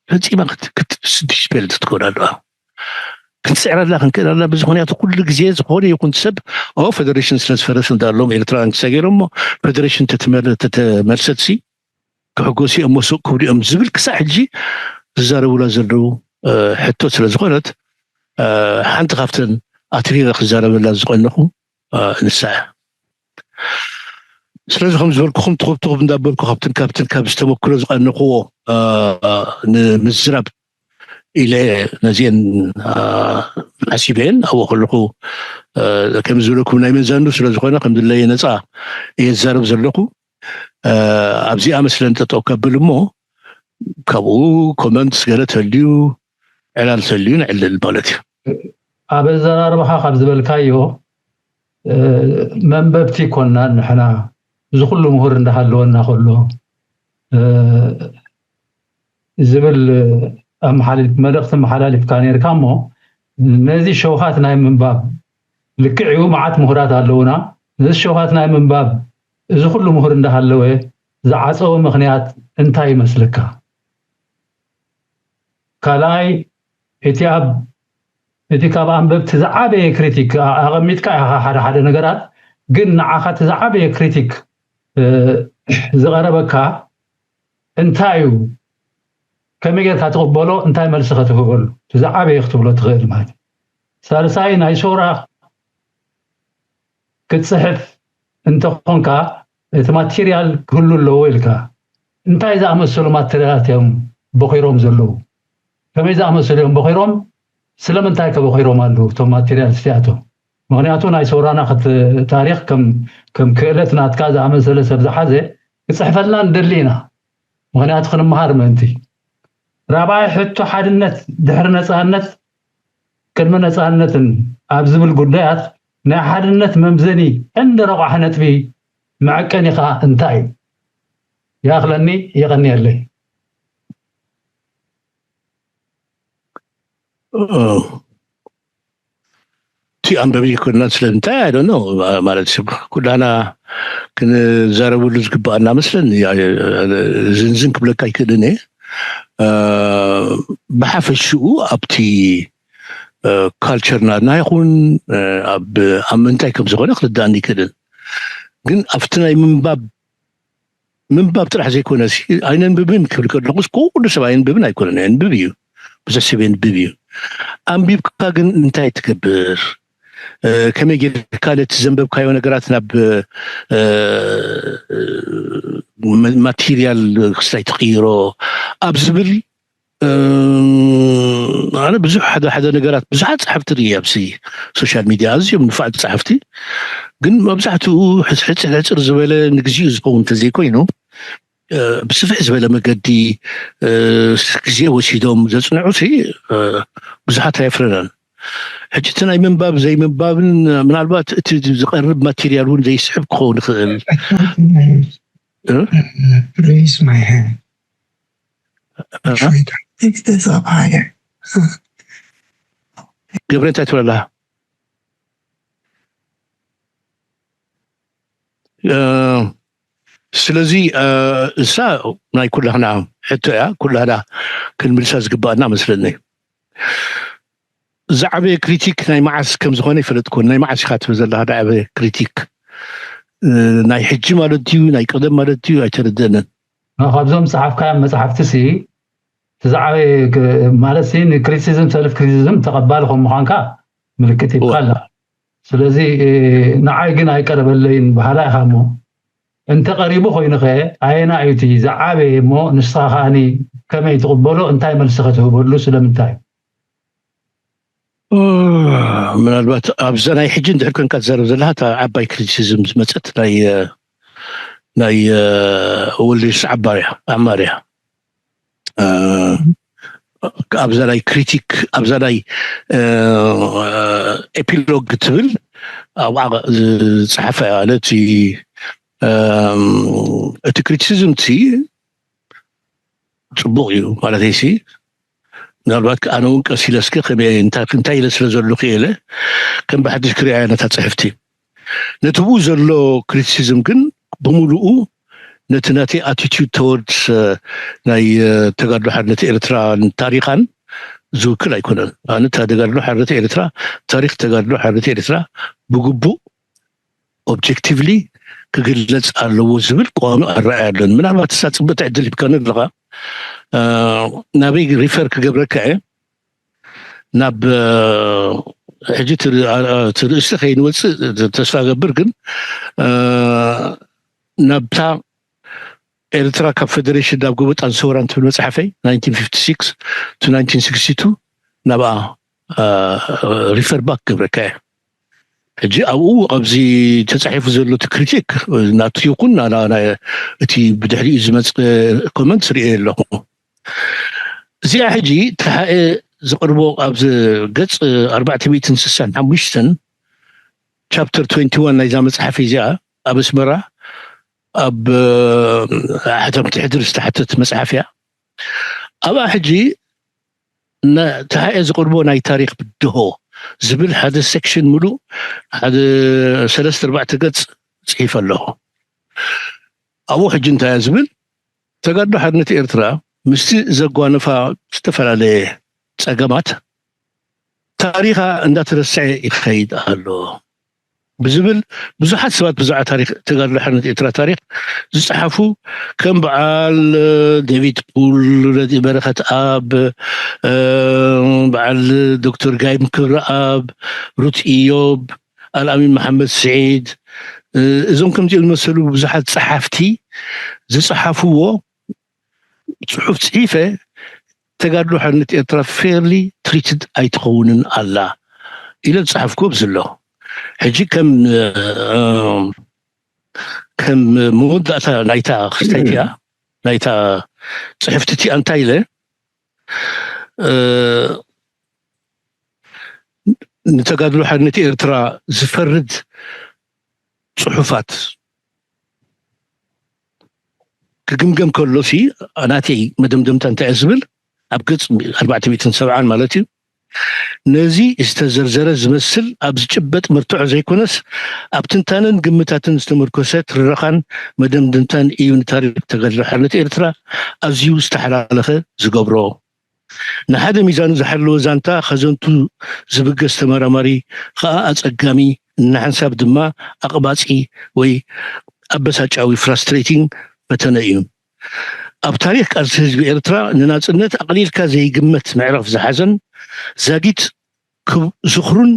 ፈፂማ ክትስድሽፔል ትትኮን ኣለዋ። ክንስዕረላ ክንክእል ኣለና ብዝኾነ ያቱ ኩሉ ግዜ ዝኾነ ይኹን ሰብ ኦ ፌደሬሽን ስለ ዝፈረስ እንዳሎም ኤርትራውያን ክሰገሮሞ ፌደሬሽን ተተመልሰት ሲ ክሕጎስ እዮም ሱቅ ክብሉ እዮም ዝብል ክሳዕ ሕጂ ዝዛረቡላ ዘለዉ ሕቶ ስለ ዝኾነት ሓንቲ ካብተን ኣትሪረ ክዛረበላ ዝቐነኹ ንሳ እያ። ስለዚ ከም ዝበልኩኹም ትኹብ ትኹብ እንዳበልኩ ካብትን ካብትን ካብ ዝተመክሮ ዝቐነኽዎ ንምዝራብ ኢለ ነዚአን ሓሲበየን ኣብኡ ከለኹ ከም ዝበለኩም ናይ መዛኑ ስለ ዝኾነ ከም ድለየ ነፃ እየ ዝዛረብ ዘለኹ። ኣብዚኣ መስለን ጠጠው ከብል እሞ ካብኡ ኮመንት ገለ ተልዩ ዕላል ተልዩ ንዕልል ማለት እዩ። ኣብ ኣዘራርባኻ ካብ ዝበልካዮ መንበብቲ ይኮንና ንሕና እዚ ኩሉ ምሁር እንዳሃለወና ከሎ ዝብል መልእክቲ መሓላሊፍካ ነርካ እሞ ነዚ ሸውሃት ናይ ምንባብ ልክዕ እዩ መዓት ምሁራት ኣለውና ነዚ ሸውሃት ናይ ምንባብ እዚ ኩሉ ምሁር እንዳሃለወ ዝዓፀወ ምክንያት እንታይ ይመስለካ? ካልኣይ እቲ ኣብ እቲ ካብ ኣንበብቲ ዝዓበየ ክሪቲክ ኣቐሚጥካ ኢኻ ሓደ ሓደ ነገራት ግን ንዓኻ እቲ ዝዓበየ ክሪቲክ ዝቐረበካ እንታይ እዩ ከመይ ጌርካ ትቕበሎ እንታይ መልሲ ከትህበሉ እቲ ዝዓበየ ክትብሎ ትኽእል ማለት እዩ ሳልሳይ ናይ ሶራ ክትፅሕፍ እንተኾንካ እቲ ማቴርያል ክህሉ ኣለዎ ኢልካ እንታይ ዝኣመሰሉ ማቴርያላት እዮም በኺሮም ዘለዉ ከመይ ዝኣመሰሉ እዮም በኺሮም ስለምንታይ ከ በኺሮም ኣለዉ እቶም ማቴርያል እዚኣቶም ምክንያቱ ናይ ሰውራና ታሪክ ከም ክእለት ናትካ ዝኣመሰለ ሰብ ዝሓዘ ክፅሕፈልና ንደሊ ኢና ምክንያቱ ክንመሃር ምእንቲ ራብዓይ ሕቶ ሓድነት ድሕሪ ነፃነት ቅድሚ ነፃነትን ኣብ ዝብል ጉዳያት ናይ ሓድነት መምዘኒ ቀንዲ ረቋሒ ነጥቢ መዐቀኒ ከዓ እንታይ እዩ? ይኣኽለኒ የቐንየለይ። እቲ ኣንበቢ ኩልና ስለምንታይ ኣይ ዶኖ ማለት ሰብ ኩላና ክንዛረብሉ ዝግባኣና መስለኒ ዝንዝን ክብለካ ኣይክእልን እየ ብሓፈሽኡ ኣብቲ ካልቸር ናትና ይኹን ኣብ ኣብ ምንታይ ከም ዝኾነ ክርዳእኒ ይክእልን ግን ኣብቲ ናይ ምንባብ ምንባብ ጥራሕ ዘይኮነ ኣይነንብብን ክብል ከለኹስ ኩሉ ሰብ ኣየንብብን ኣይኮነን የንብብ እዩ ብዙሕ ሰብ የንብብ እዩ ኣንቢብካ ግን እንታይ ትገብር ከመይ ጌርካ ነቲ ዘንበብካዮ ነገራት ናብ ማቴሪያል ክስታይ ትቕይሮ ኣብ ዝብል ኣነ ብዙሕ ሓደ ሓደ ነገራት ብዙሓት ጸሓፍቲ ርኢ ኣብዚ ሶሻል ሚድያ ኣዝዮም ንፋዓት ጸሓፍቲ ግን መብዛሕትኡ ሕፅር ዝበለ ንግዚኡ ዝኸውን እንተዘይኮይኑ ብስፍሕ ዝበለ መገዲ ግዜ ወሲዶም ዘፅንዑ ብዙሓት ኣየፍረናን። ሕጂ እቲ ናይ ምንባብ ዘይምንባብን ምናልባት እቲ ዝቐርብ ማቴሪያል እውን ዘይስሕብ ክኸውን ይኽእል። ገብረ እንታይ ትብለላ? ስለዚ እሳ ናይ ኩላህና ሕቶ እያ፣ ኩላህና ክንምልሳ ዝግባኣና መስለኒ። ዝዓበየ ክሪቲክ ናይ መዓስ ከም ዝኾነ ይፈለጥኩን። ናይ መዓስ ኢኻ ትብል ዘለኻ ዝዓበየ ክሪቲክ? ናይ ሕጂ ማለት ድዩ ናይ ቀደም ማለት ድዩ ኣይተረደንን። ካብዞም ዝፀሓፍካዮም መፅሓፍቲ ሲ ዝዓበየ ማለት ሲ ንክሪቲሲዝም ሰልፍ ክሪቲሲዝም ተቐባሊ ከም ምዃንካ ምልክት ይብካ ኣላ። ስለዚ ንዓይ ግን ኣይቀረበለይን በሃላ ኢኻ እሞ እንተቐሪቡ ኮይኑኸ ኣየና እዩ እቲ ዝዓበየ እሞ ንስኻ ከዓኒ ከመይ ትቕበሎ እንታይ መልሲ ከትህበሉ ስለምንታይ? ምናልባት ኣብዛ ናይ ሕጂ እንድሕር ኮንካ ትዛረብ ዘለካ እታ ዓባይ ክሪቲሲዝም ዝመፀት ናይ ናይ ወልደየሱስ ዓባርያ ዓማርያ ኣብዛ ናይ ክሪቲክ ኣብዛ ናይ ኤፒሎግ ትብል ኣብዓ ዝፀሓፈ ነቲ እቲ ክሪቲሲዝም ቲ ፅቡቕ እዩ ማለት ሲ ምናልባት ኣነ እውን ቀስ ኢለ እስከ ከመይ እንታይ ኢለ ስለ ዘለኹ ኢለ ከም ብሓድሽ ክሪኣያ ነታ ፅሕፍቲ ነቲ ብኡ ዘሎ ክሪቲሲዝም ግን ብምሉኡ ነቲ ናተይ ኣቲቲዩድ ተወርድስ ናይ ተጋድሎ ሓርነት ኤርትራን ታሪኻን ዝውክል ኣይኮነን። ኣነ ተጋድሎ ሓርነት ኤርትራ ታሪኽ ተጋድሎ ሓርነት ኤርትራ ብግቡእ ኦብጀክቲቭሊ ክግለፅ ኣለዎ ዝብል ቀዋሚ ኣረኣያ ኣለኒ። ምናልባት እሳ ፅብቅቲ ዕድል ሂብካኒ ኣለኻ ናበይ ሪፈር ክገብረካ እየ ናብ ሕጂ ትርእስቲ ከይንወፅእ ተስፋ ገብር ግን ናብታ ኤርትራ ካብ ፌደሬሽን ናብ ጎበጣን ሰውራን ትብል መፅሓፈይ ናብኣ ሪፈር ባክ ገብረካ እየ። ሕጂ ኣብኡ ኣብዚ ተፃሒፉ ዘሎ እቲ ክሪቲክ ናቱ ይኹን እቲ ብድሕሪኡ ዝመፅ ኮመንት ርእየ ኣለኹ። እዚኣ ሕጂ ተሓኤ ዝቕርቦ ኣብዚ ገፅ ኣርባዕተ ሚእትን ስሳን ሓሙሽተን ቻፕተር ትወንቲ ዋን ናይዛ መፅሓፍ እዚኣ ኣብ ኣስመራ ኣብ ሕተምቲ ሕድሪ ዝተሓተት መፅሓፍ እያ። ኣብኣ ሕጂ ተሓኤ ዝቕርቦ ናይ ታሪክ ብድሆ ዝብል ሓደ ሴክሽን ሙሉእ ሓደ ሰለስተ ኣርባዕተ ገፅ ፅሒፈ ኣለኹ። ኣብኡ ሕጂ እንታይ ዝብል ተጋድሎ ሓርነት ኤርትራ ምስቲ ዘጓነፋ ዝተፈላለየ ጸገማት ታሪኻ እንዳተረስዐ ይኸይድ ኣሎ ብዝብል ብዙሓት ሰባት ብዛዕባ ታሪክ ተጋድሎ ሓርነት ኤርትራ ታሪክ ዝጸሓፉ ከም በዓል ዴቪድ ፑል፣ ረድኢ በረኸት ኣብ፣ በዓል ዶክተር ጋይም ክብረኣብ፣ ሩት ኢዮብ፣ ኣልኣሚን መሓመድ ስዒድ እዞም ከምዚኦም ዝመሰሉ ብዙሓት ጸሓፍቲ ዝጸሓፍዎ ጽሑፍ ጽሒፈ ተጋድሎ ሓርነት ኤርትራ ፌርሊ ትሪትድ ኣይትኸውንን ኣላ ኢለ ዝጸሓፍኩ ኣብዚ ኣሎ ሕጂ ከም ከም መወዳእታ ናይታ ክስተይቲያ ናይታ ጽሕፍቲ እቲኣ እንታይ ኢለ ንተጋድሎ ሓርነት ኤርትራ ዝፈርድ ጽሑፋት ክግምገም ከሎ ሲ ናተይ መደምደምታ እንታይ ዝብል ኣብ ገጽ ኣርባዕተ ሚእትን ሰብዓን ማለት እዩ ነዚ ዝተዘርዘረ ዝመስል ኣብ ዝጭበጥ መርትዖ ዘይኮነስ ኣብ ትንታነን ግምታትን ዝተመርኮሰ ትረኻን መደምደምታን እዩ ንታሪክ ተጋድሎ ሓርነት ኤርትራ ኣዝዩ ዝተሓላለኸ ዝገብሮ። ንሓደ ሚዛኑ ዝሓለወ ዛንታ ከዘንቱ ዝብገስ ተመራማሪ ከኣ ኣጸጋሚ፣ ንሓንሳብ ድማ ኣቕባጺ ወይ ኣበሳጫዊ፣ ፍራስትሬቲንግ፣ ፈተነ እዩ። ኣብ ታሪኽ ቃልሲ ህዝቢ ኤርትራ ንናጽነት ኣቕሊልካ ዘይግመት ምዕራፍ ዝሓዘን ዛጊት ዝኽሩን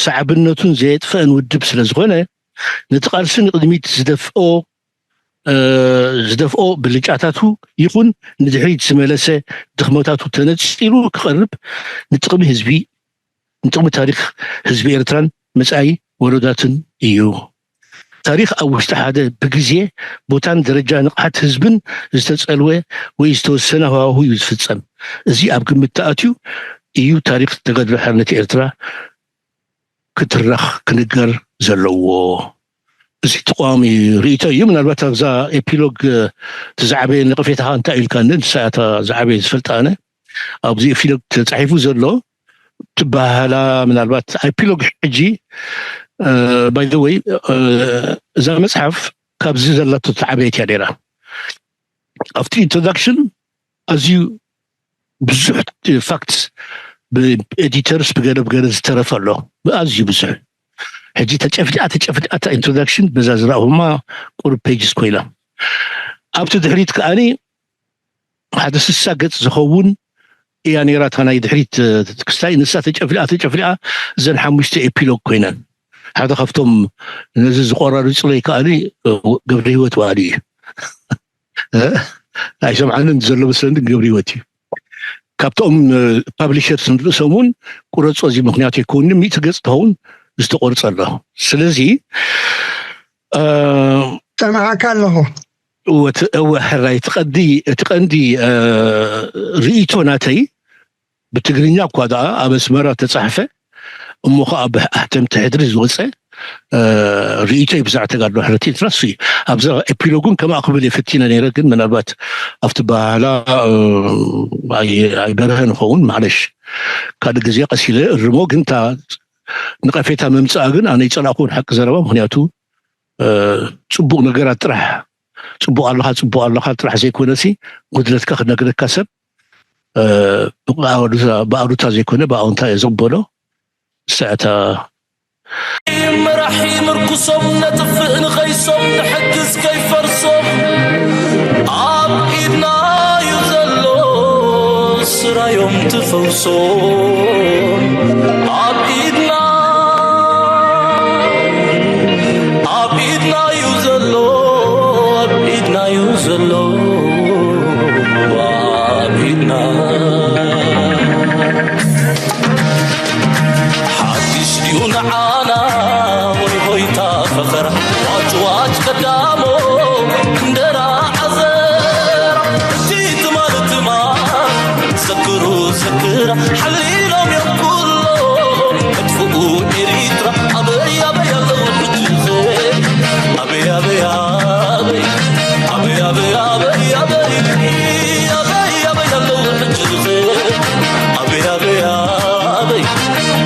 ሰዓብነቱን ዘየጥፈአን ውድብ ስለ ዝኾነ፣ ነቲ ቃልሲ ንቕድሚት ዝደፍኦ ዝደፍኦ ብልጫታቱ ይኹን ንድሕሪት ዝመለሰ ድኽመታቱ ተነጺሩ ክቐርብ ንጥቕሚ ህዝቢ ንጥቕሚ ታሪኽ ህዝቢ ኤርትራን መጻኢ ወለዶታትን እዩ። ታሪኽ ኣብ ውሽጢ ሓደ ብግዜ፣ ቦታን ደረጃ ንቕሓት ህዝብን ዝተጸልወ ወይ ዝተወሰነ ሃዋሁ እዩ ዝፍጸም። እዚ ኣብ ግምት ተኣትዩ እዩ ታሪኽ ተጋድሎ ሓርነት ኤርትራ ክትረኽ ክንገር ዘለዎ። እዚ ተቃዋሚ ርእይቶ እዩ። ምናልባት ኣብዛ ኤፒሎግ እቲ ዝዓበየ ነቐፌታኻ እንታይ ኢልካ ንሳ እታ ዝዓበየ ዝፈልጣ ኣነ ኣብዚ ኤፒሎግ ተጻሒፉ ዘሎ ትበሃላ ምናልባት ኤፒሎግ ሕጂ ባይ ወይ እዛ መጽሓፍ ካብዚ ዘላቶ ተዓበየት እያ ነይራ። ኣብቲ ኢንትሮዳክሽን ኣዝዩ ብዙሕ ፋክትስ ብኤዲተርስ ብገለ ብገለ ዝተረፈ ኣሎ። ኣዝዩ ብዙሕ ሕጂ ተጨፍሊኣ ተጨፍሊኣ እታ ኢንትሮዳክሽን በዛ ዝረኣኹማ ቁሩብ ፔጅስ ኮይና ኣብቲ ድሕሪት ከኣኒ ሓደ ስሳ ገጽ ዝኸውን እያ ነይራ እታ ናይ ድሕሪት ክስታይ ንሳ ተጨፍሊኣ ተጨፍሊኣ እዘን ሓሙሽተ ኤፒሎግ ኮይነን ሓደ ካብቶም ነዚ ዝቆራርጹለይ ከኣኒ ገብረ ህይወት በሃሊ እዩ ኣይሰምዓንን ዘሎ መስለኒ ገብረ ህይወት እዩ ካብቶም ፓብሊሸርስ ንርእሶም እውን ቁረጾ እዚ ምክንያት ኣይከውንን ሚእቲ ገጽ ትኸውን ዝተቆርጸ ኣሎ ስለዚ ሰምዓካ ኣለኹ እወ ሕራይ እቲ ቀንዲ እቲ ቀንዲ ርእይቶ ናተይ ብትግርኛ እኳ ደኣ ኣብ ኣስመራ ተጻሕፈ እሞ ከዓ ብኣሕተምቲ ሕድሪ ዝወፀ ርእይቶይ ብዛዕ ተጋድሎ ሕረት ኤርትራ እሱ እዩ ኣብዛ ኤፒሎጉን ከማኣ ክብል እየ ፈቲነ ነይረ ግን ምናልባት ኣብቲ ባህላ ኣይበርሀ ንኸውን ማለሽ ካልእ ግዜ ቀሲለ እርሞ ግን እታ ንቐፌታ መምፅኣ ግን ኣነ ይፀላእኩውን ሓቂ ዘረባ ምክንያቱ ፅቡቕ ነገራት ጥራሕ ፅቡቕ ኣለኻ ፅቡቕ ኣለኻ ጥራሕ ዘይኮነሲ ጉድለትካ ክነግረካ ሰብ ብኣሉታ ዘይኮነ ብኣውንታ እየ ዝቕበሎ ሰዕታ መራሒ ምርኩሶም ነጥፍእ ንኸይሶም ንሕግዝ ከይፈርሶም ኣብ ኢድና እዩ ዘሎ ስራዮም ትፈውሶም ኣብ ኢድና ኣብ ኢድና እዩ ዘሎ ኣብ ኢድና እዩ ዘሎ ኣብ ኢድና ሓድሽ ድዩ ንዓና ወይ ሆይታ ፈኸራ ዋጭ ዋጭ ቀዳሞ እንደራ ዓዘራ እቲ ትማል ትማል ዘክሩ ዘክራ ሓሊሎም እዮም ኩሎ መጥፍኡ ኤሪትራ ኣበይ ኣበይ ኣለዉ ሕጂ ኣበይ ኣበይ ኣበይ ኣበይ ኣበይ ኣበይ ኣበይ ኣበይ ኣበይ ኣበይ ኣለዉ ሕጂ ኣበይ ኣበይ ኣበይ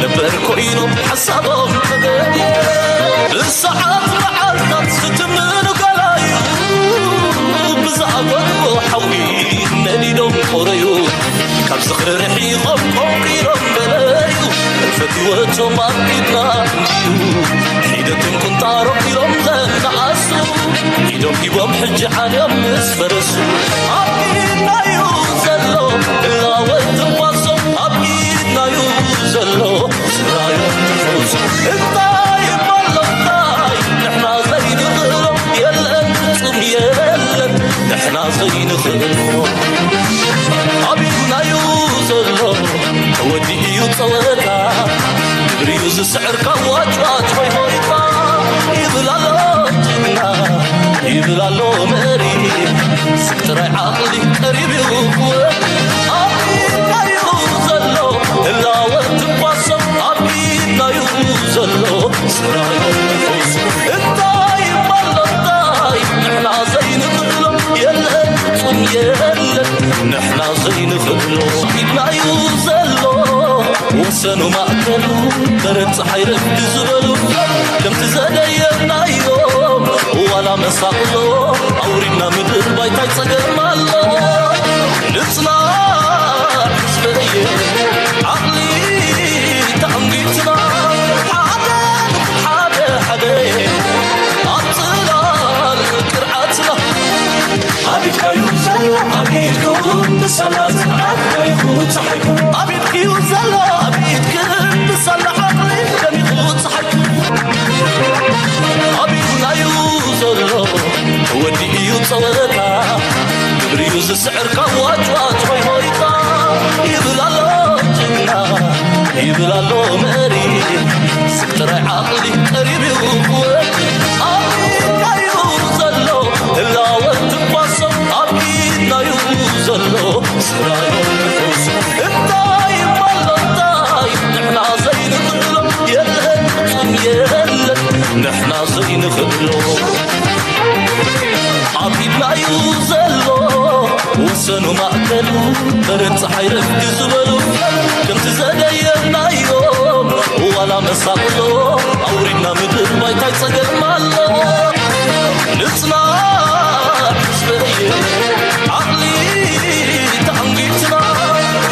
ነበር ኮይኑ ሓሳቦም ተገዲ ብሰዓት መዓልታት ዝትምኑ ገላዩ ብዝኣበልዎ ሓዊ ነዲዶም ቆረዩ ካብ ዝኽሪ ርሒቖም ቆንቂሮም በለዩ ፈትወቶም ኣብ ኢድና እንድዩ ሒደትን ቁንጣሮም ኢሎም ዘነኣሱ ኢዶም ሂቦም ሕጂ ዓልዮም ምስ ፈረሱ ኣብ ኢድናዩ ዘሎ እላወት ትንፋሶም ኣብ ኢድናዩ ዘሎ ስራዮም ትፈውሶም እንታይ እሞ ኣሎ እንታይ ንሕና ዘይንኽእሎ የለን ፍጹም የለን ንሕና ዘይንኽእሎ ኣብ ኢድናዩ ዘሎ ተወዲኡ እዩ ጸወታ ግብሪዩ ዝስዕር ካብ ዋጭዋጭ ሆይ ሆይታ ይብል ኣሎ ጅግና ይብል ኣሎ መሪ ስብ ጥራይ ዓቕሊ ቀሪብ እዩ ክወዲ ኣብ ኢድናዩ ዘሎ ህላወ ትንፋሶም ኣብ ኢድናዩ ዘሎ ስራዮ ትንፋሶም እንታይ እሞ ኣሎ እንታይ ንሕና ዘይንኽእሎ የለን ፍጹም የለን ንሕና ዘይንኽእሎ ኢድናዩ ዘሎ ወሰኑ ማእከሉ በረድ ፀሓይ ረፍዲ ዝበሉ ከምቲ ዘደየናዮ ዋላ መሳቕሎ ኣውሪድና ምድር ባይታይ ፀገም ኣሎ ንፅናዕ ህዝበየ ዓቕሊ ተዓንጊትና ሓደ ሓደ ሓደ ኣብ ፅላል ቅርዓትና ኣብ ኢድካዩ ዘሎ ኣብ ኢድኩም ብሰላ ፅንዓት ከሪኹ ፀሓይኩም ኣብ ኢድክዩ ዘሎ ኣብ ኢድክን ብሰላ ዓቕሊ ደሚኹ ስዕርካ ዋጭዋጭ ሆይ ሆይታ ይብል ኣሎ ጅግና፣ ይብል ኣሎ መሪ። ሰብ ጥራይ ዓቕሊ ቀሪብ እዩ ክወድ። ኣብ ኢድና እዩ ዘሎ ህላወ ትንፋሶም፣ ኣብ ኢድና እዩ ዘሎ ስራዮም ንፉስ። እንታይ እሞ ኣሎ እንታይ ንሕና ዘይንኽእሎ የለን፣ የለን ንሕና ዘይንኽእሎ። ኣብ ኢድና እዩ ዘሎ ወሰኑ ማእከሉ፣ በረድ ፀሓይ ረፍዲ ዝበሉ ከምቲ ዘደየናዮ ዋላ መሳቕሎ ኣውሪድና ምድር ባይታይ ፀገም ኣሎ። ንፅና ህዝበየ ዓቕሊ ተኣንጊድና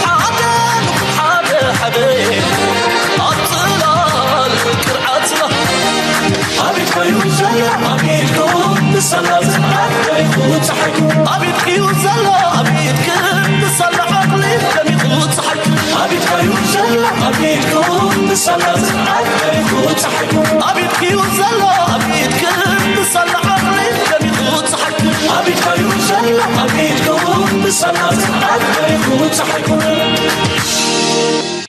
ሓደ ንኹን ሓደ ሓደ ኣብ ፅላል ቅርዓትና። ኣብ ኢድካ እዩ ዘሎ ኣብ ኢድኩም ንሳላ ዝብሃል ተሪፉ ፀሓይኩም። ኣብ ኢድካ እዩ ዘሎ ኣብ ኢድክን ንሳላ ዓቕሊ ደሚቑ ፀሓይኩም። ኣብ ኢድካ እዩ ዘሎ ኣብ ኢድኩም ንሳላ ዝብሃል ተሪፉ ፀሓይኩም። ኣብ ኢድካ እዩ ዘሎ ኣብ ኢድክን ንሳላ ዓቕሊ ደሚቑ ፀሓይኩም። ኣብ ኢድካ እዩ ዘሎ ኣብ ኢድኩም ንሳላ ዝብሃል ተሪፉ ፀሓይኩም።